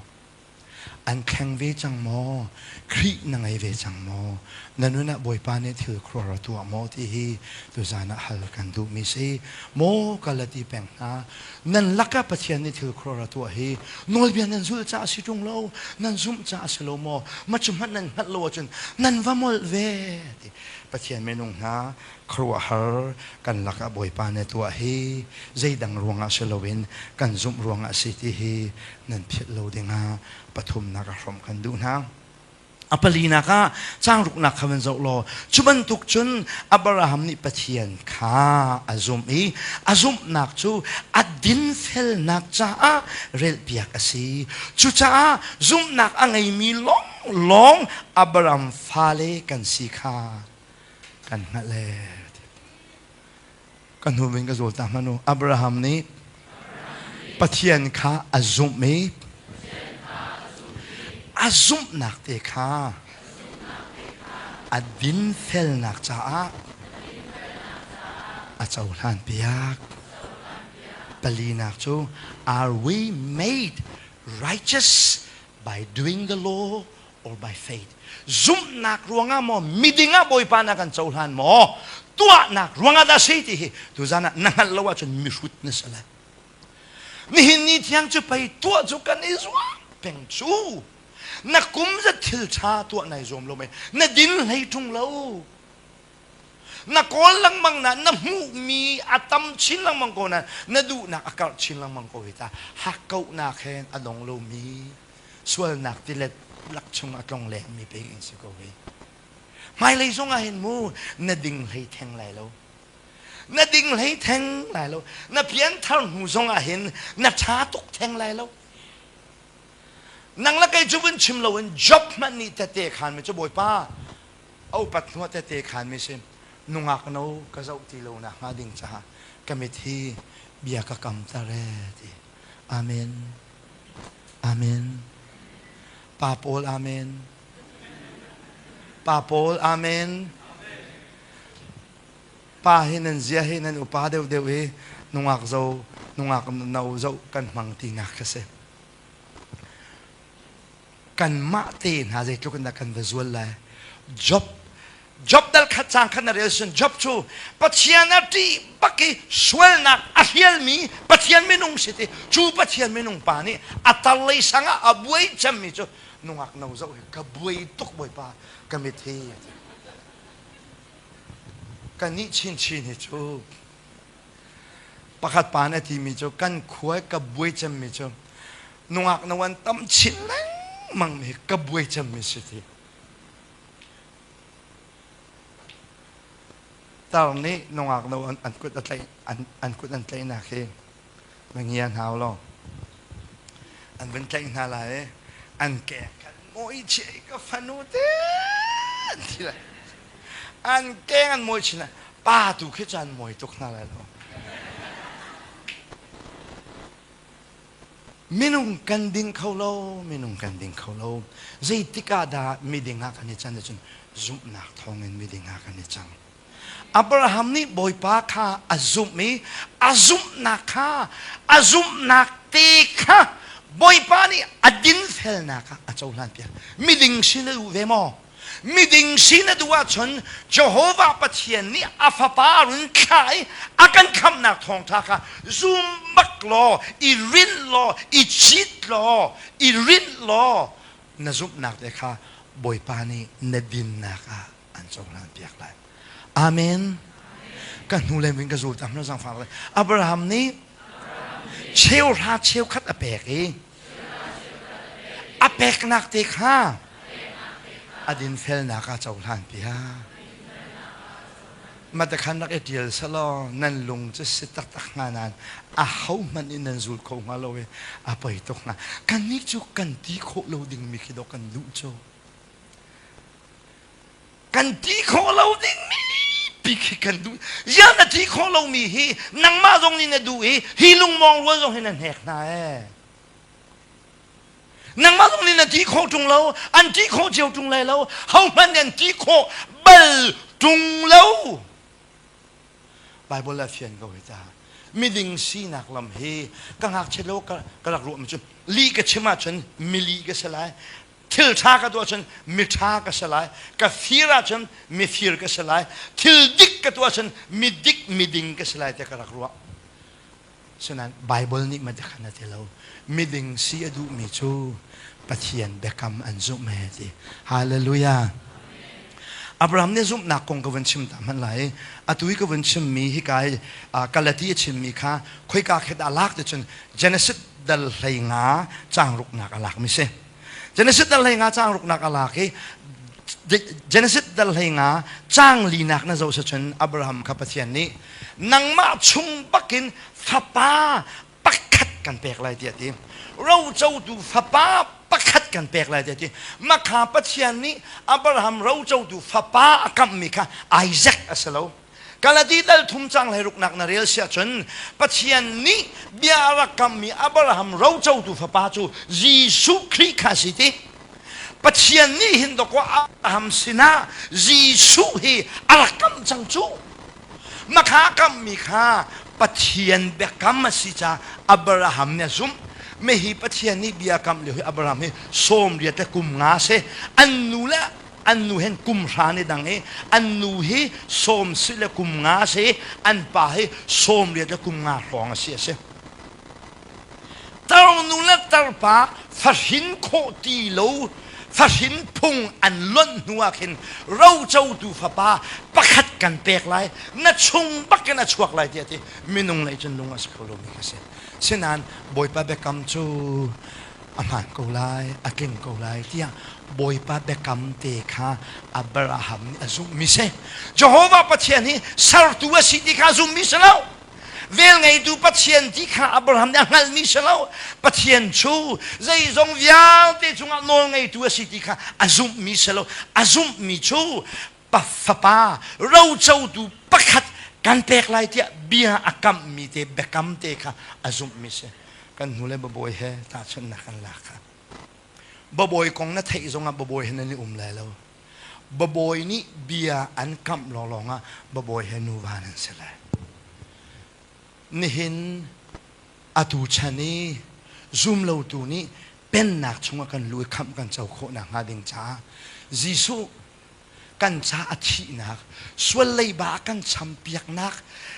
An thleng ve cang maw? Khrih na ngei ve cang maw? Na nun ah Bawipa nih thil khuaruahhar a tuah maw ti hi tuzaan ah hal kan duhmi si. Maw Galati peng hna, nan lakah Pathian nih thil khuaruahhar a tuah hi nawlbia nan zulh caah a si ṭung lo, nan zumh caah a si lo maw? Mah cu hmanh nan hngalh lo ahcun nan va molh ve ti. Pathian minung hna, khuaruahhar kan lakah Bawipa nih a tuah hi zeidang ruangah si loin kan zumh ruangah a si ti hi nan philh lo dingah pathumnak a hrawmh kan duh hna. A palinak ah changruknak kha van zoh law cu bantuk cun Abraham nih Pathian kha a zumh i a zumhnak cu a dinfelnak caah relpiak a si. Cucaah zumhnak a ngeimi lawnglawng Abraham fale kan si kha kan hngalh ee. Ka hnu in ka zawl ta hmanh u. Abraham nih Pathian kha a zumh i a zumhnak te kha a dinfelnak caah a cohlan piak. Palinak cu are we made righteous by doing the law or by faith? Zumhnak ruangah maw miding ah Bawipa na kan cohlan maw tuahnak ruangah dah si ti hi tuzan ah na hngalh lo ahcun mihrut na si lai. Nihin ni thiang cu pei tuah cu kan i zuam peng cu. Na kum zat thil ṭha tuah nai zuam lo mei na din hlei ṭung lo. Na kawl lengmang na na hmuhmi a tam chin lengmang ko na na duhnak a karh chin lengmang ko hi ta hakkauhnak he a dong lomi sualnak tilet lak chung a tlong lengmi pei in si ko hi. Hmailei zong ah hin mu na ding hlei theng lai lo. Na ding hlei theng lai lo. Na pianthar hnu zong ah hin na ṭha tuk theng lai lo. Nang le kei cu vun chim loin Job hmanh nih tete khan mi cu Bawipa a upat hnu ah tete khan mi si nungak no ka zoh ti lo nak hnga ding caah ka mit hi bia ka kam ter ee ti. Amen. Amen. Pa Paul amen. Pa Paul amen. Pa hi nan zia hi nan upa deuh deuh i nungak zo nungak no zoh kan hmang tinak kha si. Kanmah te hna zeitluk in dah kan va zual lai. Job Job dal khat cang khan na rel sun Job cu Pathian a ṭih bak i sualnak a hrialmi Pathian minung si ti cu Pathian minung pa nih a tar lei sang ah a buai cemmi cu nungak no zoh hi ka buai tuk bawipa ka mit hi kan nih chinchin hi cu pakhat pa nih a timi cu kan khua ka buai cemmi cu nungak no an tam chin lengmang mi ka buai cemmi si ti Tar nih nungak no an kut a tlaih an kut an tlaihnak hi na ngia hna law an vun tlaih hna lai i an keng khan mawi chia i ka fanu te an ti lai an keng an mawi chin pa tu khi cu an mawi tuk hna lai lo Minung kan ding kho lo, minung kan ding kho lo. Zeitik ah dah miding ah kan i can ahcun zumhnak thawngin miding ah kan i cang. Abraham nih Bawipa kha a zumh i a zumhnak kha a zumhnak te kha Bawipa nih a dinfelnak ah a cohlan piak. Miding si na duh ve maw? Miding si na duh ahcun Jehovah Pathian nih a Fapa run thlah i a kan khamhnak thawngṭha kha zum bak law, i rinh law, i cit law, i rinh law na zumhnak te kha Bawipa nih na dinnak ah an cohlanpiak lai. Amen. Ka hnu lem in ka zul ta hna zangfak lai. Abraham nih cheuhra cheukhat a pek i A peknak te kha a dinfelnak ah cohlan piak. Matakhan rak i ṭial selaw nan lung cu si taktak hnga nain ahohmanh in nan zul kho hnga lo i a poi tuk hnga. Kannih cu kan ti khawh lo dingmi khi dawh kan duh cu. Kan ti khawh lo dingmi pi khi kan duh. Ziah na ti khawh lomi hi nangmah zong nih na duh i hi lungmawng rual zong hi na hnek hna ee. Nangmah zong nih na ti khawh ṭung lo, an ti khawh cio ṭung lai lo, hohmanh nih an ti khawh bal ṭung lo. Bible a fian ko hi ta. Miding sinak lam hi ka ngakchia lo ka rak ruahmi cu lih ka chim ahcun mili ka si lai, thil ṭha ka tuah ahcun miṭha ka si lai, ka fir ahcun mifir ka si lai, thil dik ka tuah ahcun midik miding ka si lai tiah ka rak ruah. Sinain Baibal nih matakhan a ti lo. Miding si a duhmi cu Pathian biakam an zumh he ti. Hallelujah. Abraham nih zumhnak kong ka vun chim ta hmanh lai. Atu i ka vun chimmi hika i Galati a chimmi kha khoika khet a lak ti cun Genesis dal 15 caang ruknak a lakmi si. Genesis dal 15 caang ruknak a lak i Genesis dal 15 caang linak na zoh cun Abraham kha Pathian nih nangmah chung bakin fapa pakhat kan pek lai tiah ti. Rocotu fapa pakhat kan pek lai tiah ti. Makha Pathian nih Abraham rocotu fapa a kamhmi kha Isaac a si lo. Galati dal thum cang hlei ruknak na rel siah cun Pathian nih bia a rak kammi Abraham rocotu fapa cu Jesuh Khrih kha si ti. Pathian nih hin dawkaw Abraham sinah Jesuh hi a rak kamh cang cu. Makha kammi kha Pathian biakam a si caah Abraham nih a zumh. Mihi Pathian nih bia kamh lio hi Abraham hi 80 le kum nga si. An nu le an nu hen kum hra ni dang i an nu hi sawm si le kum nga si an pa hi 80 le kum nga hrawng a si a si. Tarnu le tarpa fahrin khawh ti lo fahrin phung an lonh hnu ah khin rocotu fapa pakhat kan pek lai na chung bakin a chuak lai tiah ti minung lei cun lung a si kho lomi ka si. Sinain Bawipa biakam cu a hmaan ko lai, a tling ko lai tiah Bawipa biakam te kha Abraham nih a zumhmi si. Jehovah Pathian hi sertu a si ti kha a zumhmi si lo. Velngeitu Pathian ti kha Abraham nih a hngalhmi si lo. Pathian cu zeizong vialte cungah nawlngeitu a si ti kha a zumhmi si lo. A zumhmi cu fapa rocotu pakhat kan pek lai tiah bia a kamhmi te biakam te kha a zumhmi si. Kan hnu le babawi he tahchunhnak kan lak kha. Babawi kong na theih zongah babawi he nan i um lai lo. Babawi nih bia an kamh lawnglawng ah babawi he nuva nan si lai. Nihin atu chan i zumlotu nih pennak chungah kan lu i khamh kan co khawh nakhnga ding caah Jesuh kan ca a thihnak, sual leiba a kan champiaknak,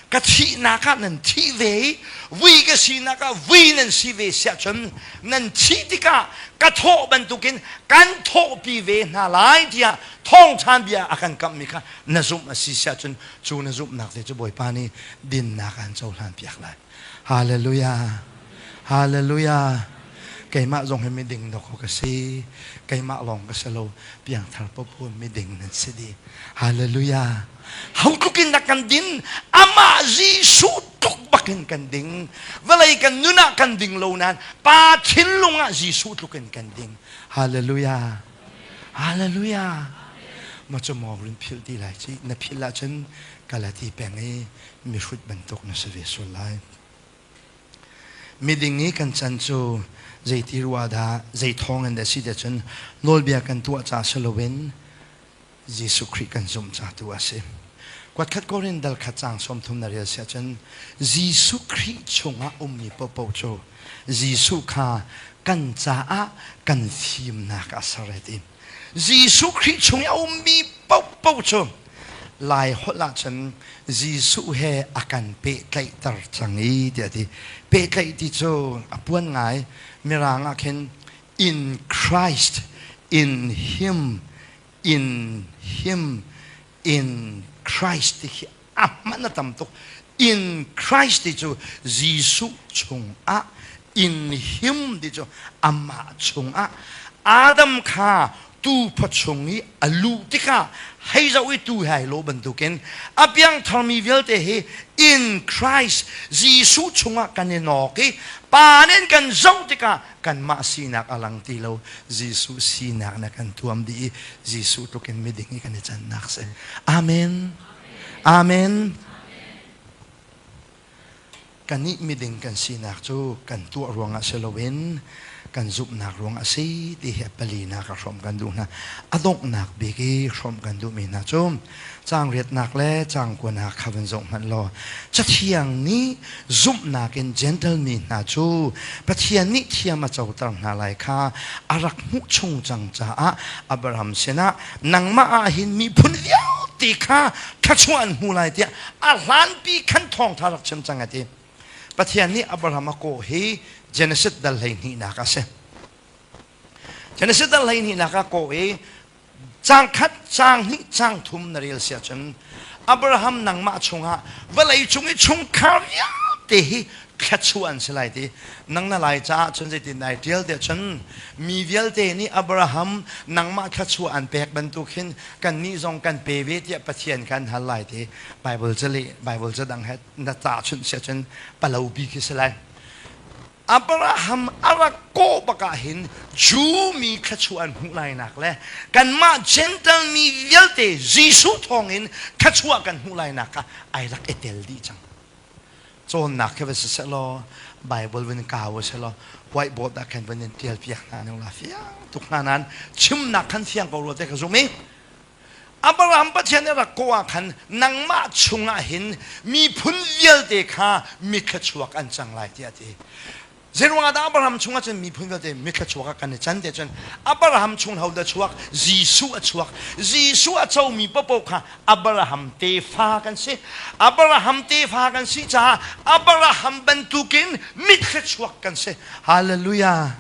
ka thihnak ah nan thih ve i vui ka sinak ah vui nan si ve siah cun nan thih tikah ka thawh bantukin kan thawhpi ve hna lai tiah thawngṭha bia a kan kamhmi kha na zumh a si siah cun cu na zumhnak te cu Bawipa nih dinnak aan cohlan piak lai. Hallelujah. Hallelujah. Keimah zong hi miding dawk ka si. Keimah lawng ka si lo. Piangthar popo miding nan si dih. Hallelujah. Ho tluk in dah kan din? Amah Jesuh tluk bakin kan ding. Vawlei kan nun ah kan ding lo nain Pa thinlung ah Jesuh tluk in kan ding. Hallelujah. Hallelujah. Ma cu maw rin philh ti lai ci. Na philh ahcun Galati peng i mihrut bantuk na si ve sual lai. Miding i kan can cu zeiti ruah dah, zei thawng in dah si ti cun nawlbia kan tuah ca si loin Jesuh Khrih kan zumh ca tu a si. Kuatkhat Korin dal khat caang 30 na rel si ahcun Jesuh Khrih chungah ummi paohpaoh cu Jesuh kha kan caah kan fimnak a ser e ti. Jesuh Khrih chung i a ummi paohpaoh cu Lai holh ahcun Jesuh he a kan pehtlaihter cang i tiah a ti. Pehtlaih ti cu a puan ngai. Mirang ah khin in Christ, in him, in him, in Christ ti khi a hman a tam tuk. In Christ ti cu Jesuh chungah, in him ti cu amah chungah. Adam kha tuupha chung i a luh tikah hei zoh i tu he ai lawh bantukin a piangtharmi vialte hi in Christ Jesuh chungah kan i nawk i Pa nih kan zoh tikah kanmah sinak a lang ti lo Jesuh sinak na kan tuam dih i Jesuh tlukin miding i kan i cannak si. Amen. Amen. Kannih miding kan sinak cu kan tuah ruangah si loin kan zumhnak ruang a si ti hi palinak a hrawm kan duh hna. A donghnak bik i hrawm kan duhmi hna cu caang riatnak le caang kuanak kha van zoh hmanh law Cathiang nih zumhnak in Gentle mi hna cu Pathian nih thiam a coter hna lai kha a rak hmuh chung cang caah Abraham sinah nangmah ah hin miphun vialte kha thluachuah an hmu lai tiah a hlanpi khan thawngṭha rak chim cang a ti. Pathian nih Abraham a kawh hi Genesis dal 12nak a si. Genesis dal 12nak a kawh i caang khat, caang hnih, caang thum na rel si ahcun Abraham nangmah chungah vawlei cung i chungkhar vialte hi thluachuah an si lai ti. Nang na lai caah cun zeitin nai ṭial tiah cun mi vialte nih Abraham nangmah thluachuah an pek bantuk hin kannih zong kan pe ve tiah Pathian kan hal lai ti. Bible ca leh Bible ca dang he na tahchunh si ahcun palo bi khi si lai. Abraham a rak kawh bak ah hin Jew mi thluachuah an hmuh lainak le kanmah Gentile mi vialte Jesuh thawngin thluachuah kan hmuh lainak kha ai rak i tel dih cang. Cawnnak khi va si sehlaw Bible vun kau selaw whiteboard ah khan vun in tial piak hna ning la fiang tuk hna nan chimnak khan fiang ko rua te ka zum i Abraham Pathian nih rak kawh ah khan nangmah chungah hin miphun vialte kha mithluachuak an cang lai tiah a ti. Zeiruangah dah Abraham chungah cun miphun vialte mithluachuak ah kan i can tiah cun Abraham chung ho dah chuak? Jesuh a chuak. Jesuh a comi paohpaoh kha Abraham tefa kan si. Abraham tefa kan si caah Abraham bantukin mithluachuak kan si. Hallelujah.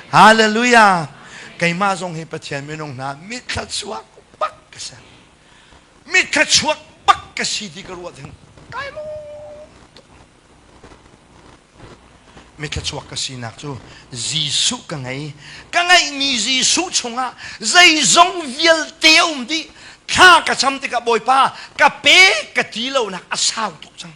Hallelujah! Keimah zong hi Pathian minung hna mithla chuak bak ka si. Mithla chuak bak ka si ti ka ruah theng. Kai lawm tuk. Mithla chuak ka sinak cu Jesuh ka ngei. Ka ngeihmi Jesuh chungah zeizong vialte a um dih. Thla ka cam tikah Bawipa ka pe ka ti lonak a sau tuk cang.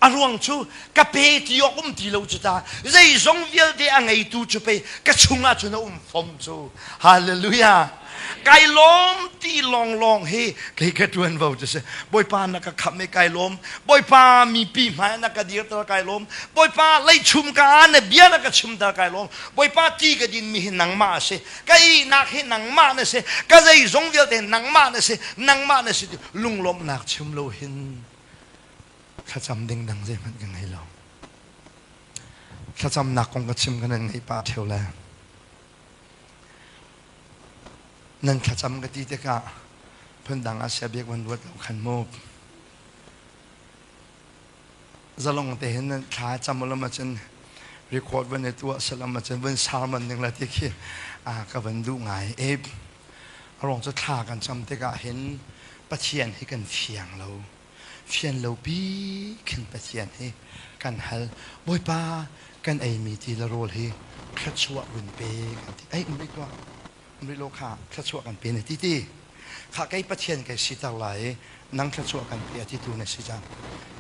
A ruang cu ka pe ti awk um ti lo cu ta zeizong vialte a ngeitu cu pei ka chungah cun a um fom cu. Hallelujah. Kai lawm ti lawnglawng hi kei ka ṭuanvo cu si. Bawipa na ka khamh i kai lawm. Bawipa mipi hmai na ka dirter kai lawm. Bawipa leichum ka na bia na ka chimter kai lawm. Bawipa ti ka dinmi hi nangmah a si. Ka ihnak hi nangmah na si. Ka zeizong vialte nangmah na si. Nangmah na si ti lunglawmhnak chim lo hin Thlacam ding dang zeihmanh ka ngei lo. Thlacamnak kong ka chim ka nan ngaih pah ṭheo le nan thlacam ka ti tikah phundang ah sia biak van ruat lo khan mu. Zalong te hin nan thla cam ulam ahcun record van i tuah salam ahcun van sermon ning la ti khi ka van duh ngai. E a ruang cu thla kan cam tikah hin Pathian hi kan fiang lo. Fian lopi khin Pathian hi kan hal. Bawipa kan eimi ti le rawl hi thluachuah run pe kan ti. Ei um rih tuah. Um rih lo kha thluachuah kan pe na ti ti. Kha kei Pathian kai siter lai i nang thluachuah kan pe a ti tu na si cang.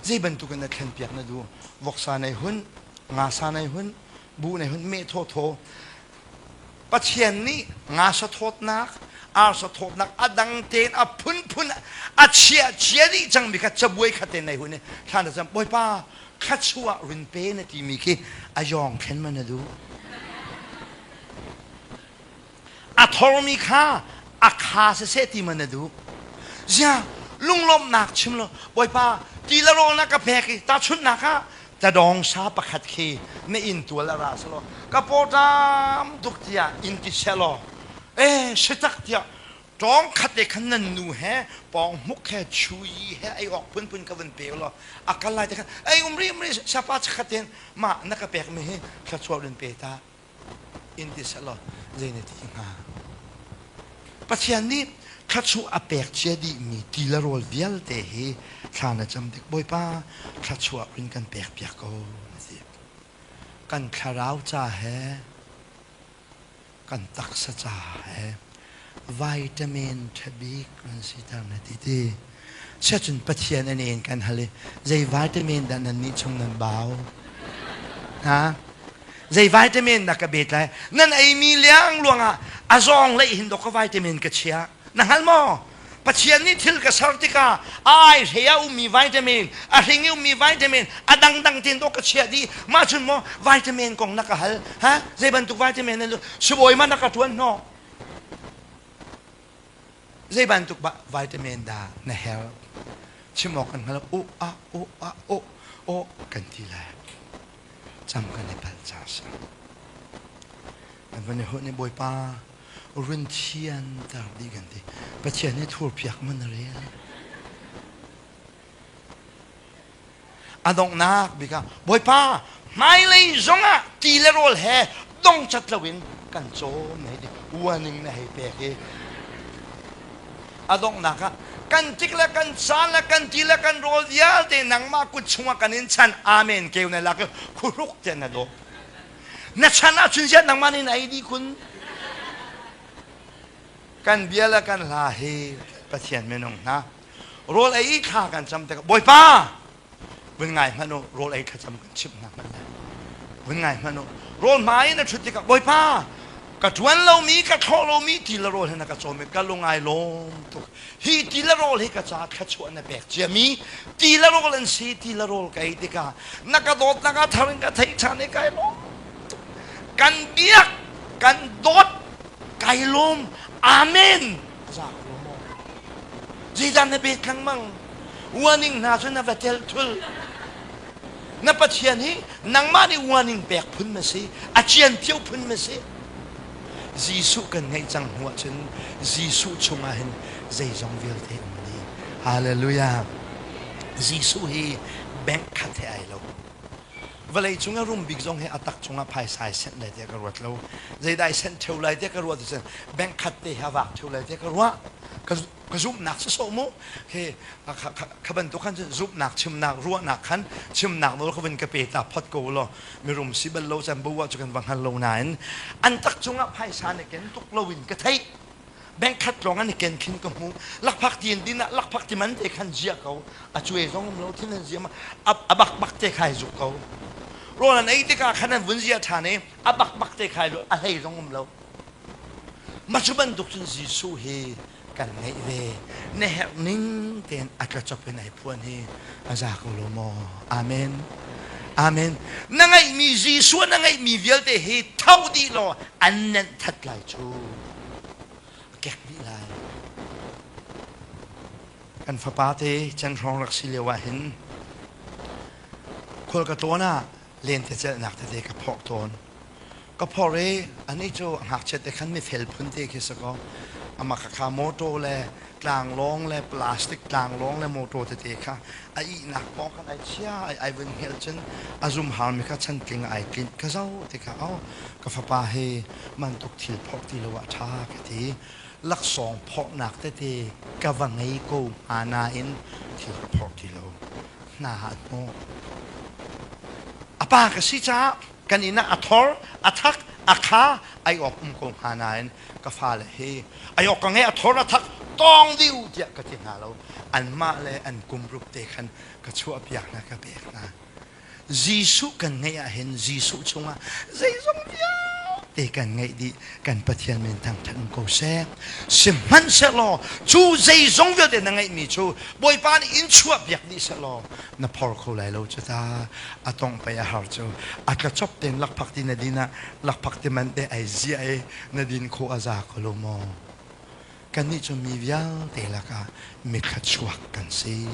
Zei bantuk in na thlen piak na duh? Voksa nei hun, ngasa nei hun, bu nei hun, meh thawthaw Pathian nih ngasa thawtnak, arsa thawtnak a dang tein a phunphun a chiah cia dih cangmi kha cabuai khat te nei hun i thla na cam Bawipa thluachuah run pe na timi khi a yawng thlen ma na duh a thormi kha a kha siseh ti ma na duh zia lunglawmhnak chim lo Bawipa ti le rawl na ka pek i tahchunhnak ah tadawng sa pakhat khi na inntual a ra selaw ka pawṭam tuk tiah in ti selaw e si tak tiah ṭawng khat te khan nan nu he pawng hmuk he chui he ei awk phunphun ka vun pe law a kal lai te khan ei um ri um ri sapa chakhat ten mah na ka pek mi hi thluachuah run pe ta in ti selaw zei na ti hnga? Pathian nih thluachuah a pek cia dihmi ti le rawl vialte hi thla na cam tik Bawipa thluachuah in kan pek piak ko na ti. Kan thlarau ca he kan taksa ca he vitamin ṭhabik kan siter na ti ti. Siacun Pathian an in kan hal i zei vitamin dah nan nih chung nan bau? Ha? Zei vitamin dah ka bet lai? Nan eimi liang luang ah a zawng lei hin dok ka vitamin ka chia. Na hngal maw? Pathian nih thil ka ser tikah a ai hlei ah ummi vitamin, a hring i ummi vitamin, a dangdang tein dawh ka chiah dih. Mah cun maw vitamin kong na ka hal? Ha? Zei bantuk vitamin na sibawi ma na ka ṭuan hnawh? Zei bantuk vitamin dah na herh? Chim awk kan hngal o a o a o o kan ti lai. Cam kan i palh ca si. Kan van i holh nih Bawipa run thianter dih kan ti. Pathian nih thurpiak man a rel. A donghnak bik ah Bawipa hmailei zongah ti le rawl he dongcat loin kan cawm na hei ti warning na hei pek i a donghnak ah kan tik le kan caan le kan ti le kan rawl vialte nangmah kut chungah kan in chan amen keu na lak i khuhruk te na dawp na chan ahcun ziah nangmah nih na ei dih kun kan bia le kan hla hi Pathian minung hna rawl ei thla kan cam tikah Bawipa vun ngai hmanh u rawl ei thlacam kan chimh hna hmanh lai vun ngai hmanh u rawl hmai in a ṭhut tikah Bawipa ka ṭuan lomi ka thlawh lomi ti le rawl he na ka cawm i ka lung ai lawm tuk hi ti le rawl hi ka ca thluachuah na pek ciami ti le rawl an si ti le rawl ka ei tikah na ka dawtnak a thar in ka theih ṭhan i kai lawm tuk kan biak kan dawt kai lawm amen za ko maw zeidah na bet lengmang warning hna cu na va tel thul na pathian hi nangmah nih warning pek phun na si a cian thio phun na si Jesuh kan ngeih cang hnu ahcun Jesuh chungah hin zeizong vialte um dih. Hallelujah. Jesuh hi bank khat he ai lo. Vawlei cung a rum bik zong hi a tak chungah phaisa ai senh lai tiah ka ruat lo. Zeidah ai senh theu lai tiah ka ruat ahcun bank khat te hi a vak theu lai tiah ka ruah. Ka ka zumhnak si sawh mu khi kha bantuk khan cun zumhnak chimnak ruahnak khan chimnak nawl kha vun ka pe ta phot ko law mirum si bal lo chan bu ah cu kan va hngal lo nain an tak cungah phaisa na ken tuk lo in ka theih bank khat lawng an i ken khin ka hmu lakphak ti in din ah lakphak ti man te khan zia ko a cuai zong um lo thin an zia ma a bak bak te khai zuk ko rawl an ei tikah khan an vun zia ṭhan i a bak bak te khai lo a hlei zong um lo Mah cu bantuk cun Jesuh hi kan ngeih ve. Na herh ning tein a tlacop in ai phuan hi a za ko lo maw? Amen. Amen. Na ngeihmi Jesuh na ngeihmi vialte hi tho dih law an nenh that lai cu. A kek dih lai. Kan fapa te chan hrawng rak si lio ah hin khual ka tlawn ah lentecelhnak tete ka phorh tawn. Ka phorh i anih cu a ngakchiat te khan mifel phun te khi si kaw amah kha kha motor le tlanglawng le plastic tlanglawng le motor tete kha a ihnak pawng khan ai chia ai ai vun hngelh cun a zum harmi kha chantling ai tlinh ka zoh tikah oh ka fapa hi mantuk thil phorh ti lo ah ṭha ka ti laksawng phorhnak tete ka va ngei ko hnga nain thil ka phorh ti lo hna ah hnawh a pa ka si caah kan inn ah a thor a thak a kha ai awk um ko hnga nain ka fale hi ai awk ka ngei a thor a thak tawng dih u tiah ka ti hna lo anmah le an kum rup te khan ka chuahpiak hna ka pek hna Jesuh kan ngeih ah hin Jesuh chungah zeizong vialte kan ngeih dih kan Pathian min thangṭhat um ko seh sihmanhsehlaw cu zeizong vialte na ngeihmi cu Bawipa nih in chuahpiak dih sehlaw na phor kho lai lo cu ta a tongh pei a har cu a tlacop tein lakphak ti na din ah lakphak ti man te ai ziah i na din khawh a za ko lo maw kannih cu mi vialte lakah mi thluachuak kan si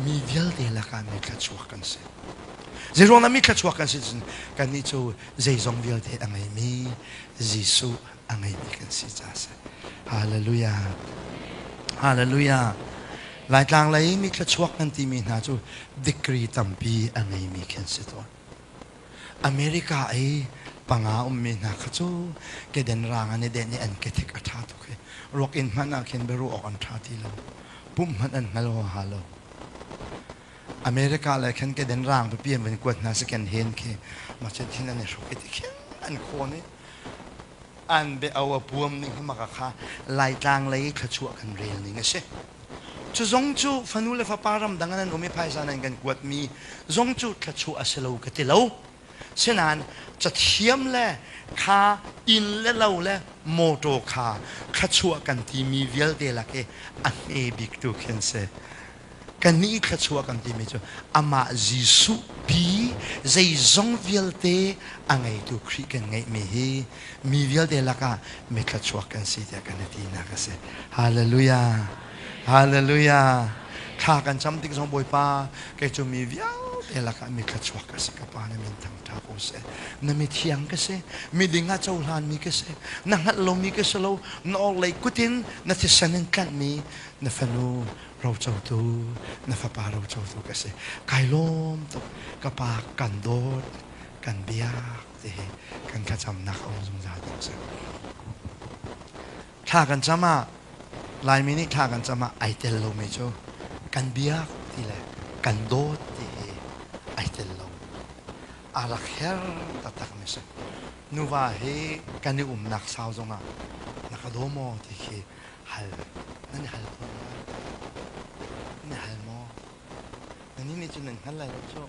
mi vialte lakah mi thluachuak kan si zeiruang dah mi thluachuak kan si cun kannih cu zeizong vialte a ngeimi Jesuh a ngeimi kan si caah si hallelujah hallelujah Laitlang lei mi thluachuak kan timi hna cu degree tampi a ngeimi khin si tawn. America i panga ummi hna kha cu keden rang an i denh i an kethik a ṭha tuk hi. Ruak inn hmanh ah khin biaruah awk an ṭha ti lo. Pumh hmanh an hngal huaha lo. America le khan keden rang pipi an van kuat hna si ken hen khi mah cu thin an i hruk i ti khin an khawn i an biao a puam ning hi maka kha Laitlang lei thluachuah kan rel ning a si. Cu zong cu fanu le fapa ramdang an um i phaisa nan kan kuatmi zong cu thluachuah a si lo ka ti lo. Sinain cathiam le kha inn le lo le mawṭaw kha thluachuah kan timi vialte lak i a hme bik tu khi an si. Kannih thluachuah kan timi cu amah Jesuh pi zeizong vialte a ngeitu Khrih kan ngeihmi hi mi vialte lakah mi thluachuak kan si tiah kan i tinak a si. Hallelujah! Hallelujah! Thla kan cam tik zong Bawipa kei cu mi vialte lakah mi thluachuak ka si ka Pa na min thangṭha ko seh. Na mithiang ka si, miding ah cohlanmi ka si, na hngalh lomi ka si lo, na orhlei kut in na thisen in tlanhmi na fanu rocotu, na fapa rocotu ka si. Kai lawm tuk, ka Pa kan dawt, kan biak ti hi kan thlacamnak a um zungzal ding si. Thla kan cam ah Laimi nih thla kan cam ah ai tel lomi cu kan biak ti le kan dawt ti hi ai tel lo. A rak her taktakmi si. Nuva hi kan i umnak sau zongah na ka daw maw ti khi hal nan i hal tawn maw? Nan i hal maw? Nannih nih cun nan hngal lai lo cu.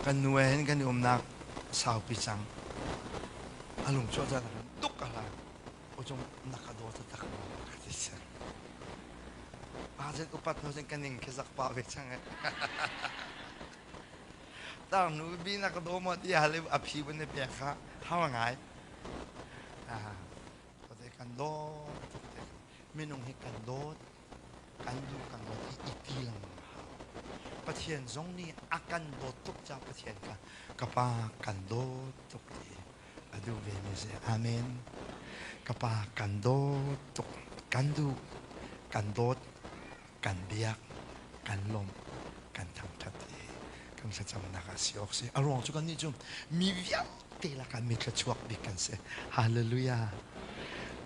Kan nu he hin kan i umnak saupi cang. A lung chuah caan ah tuk a hlan. Ucung na ka daw taktak maw ka ti cang. Pa cun upat hnu cun ka ning khi zak pah ve cang. Tar nu bi na ka daw maw ti hal i a phi vun i pek kha har ngai. Kan dawt tuk te minung hi kan dawt kan duh kan dawt hi i ti lengmang a hau. Pathian zong nih a kan dawt tuk caah Pathian kha ka pa kan dawt tuk ti a duh ve mi si. Amen. Ka pa kan dawt tuk, kan duh, kan dawt, kan biak, kan lawmh, kan thangṭhat ti kan thlacamnak ah si awk si. A ruang cu kannih cu mi vialte lakah mi thluachuak bik kan si. Hallelujah.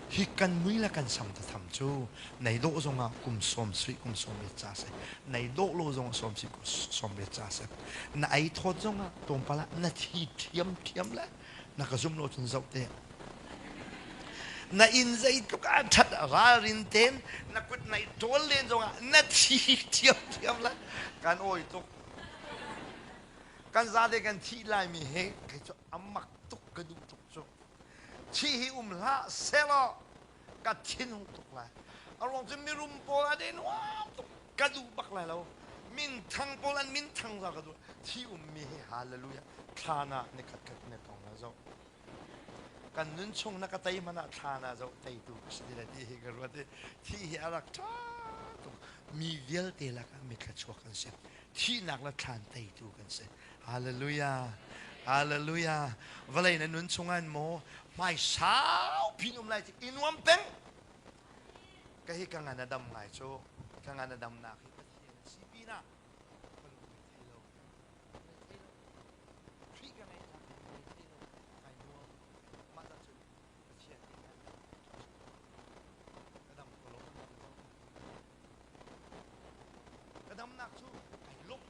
Hi kan mui le kan sam tatham cu nei dawh zongah kum sawm sui kum sawm riat ca si. Nei dawh lo zongah sawm sui kum sawm riat ca si. Na ei thawt zongah tlawmpal ah na thi ṭhiam ṭhiam le na ka zum lo cun zoh te. Na inn zeitluk ah ṭhat ralrin ten na kut nai ṭawl len zongah na thi ṭhiam ṭhiam le kan awi tuk. Kan zate kan thih laimi he kei cu a mak tuk ka duh tuk cu. Thi hi um hlah sehlaw ka thinhung tuk lai. A ruang cu mirum pawl an i nuam tuk ka duh bak lai lo. Minthang pawl an minthang za ka duh. Thi ummi hi hallelujah thlan ah ni khat khat ne tong la zoh. Kan nun chung na ka tei hmanh ah thlan ah zoh teitu ka si ti lai ti hi ka ruat i thi hi a rak ṭha tuk. Mi vialte lakah mi thluachuak kan si. Thihnak le thlan teitu kan si. Hallelujah. Hallelujah. Vawlei na nun chungah maw hmai sau pin um lai i nuam peng. Ka hi ka ngan a dam ngai cu. Ka ngan a dam nak hi Pathian a si pinah ka lung thei lo. Thei lo. Khrih ka ngeih nak hi thei lo. Kai nuam. Mah cun Pathian nih ka dam ko lo. Ka damnak cu kai lawm.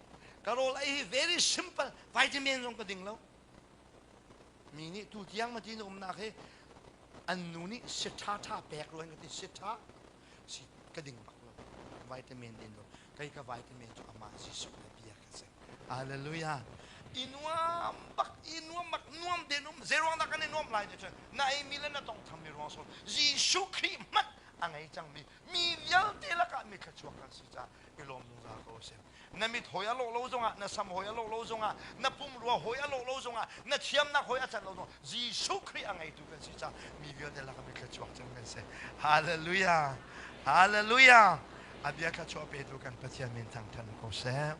Ka rawl ei hi very simple. Vitamin zong ka ding lo. Mi nih tu tiang ma ti na umnak hi an nu nih si ṭha ṭha pek ruan ka ti si ṭha si ka ding bak lo. Vitamin din lo. Kei ka vitamin cu amah Jesuh le bia ka si. Hallelujah. I nuam bak, i nuam bak, nuam den um. Zeiruang dah kan i nuam lai ti cun na ei mi le na tong tham mi ruang so Jesuh Khrih hmanh a ngei cangmi mi vialte lakah mi thluachuak kan si caah i lawm zungzal ko seh. Na mit hawi a lawh lo zongah, na sam hawi a lawh lo zongah, na pumrua hawi a lawh lo zongah, na thiamnak hawi a can lo zongah, Jesuh Khrih a ngeitu kan si caah mi vialte lakah mi thluachuak cem kan si. Hallelujah! Hallelujah! A bia thluachuah petu kan Pathian min thangṭhat ko seh.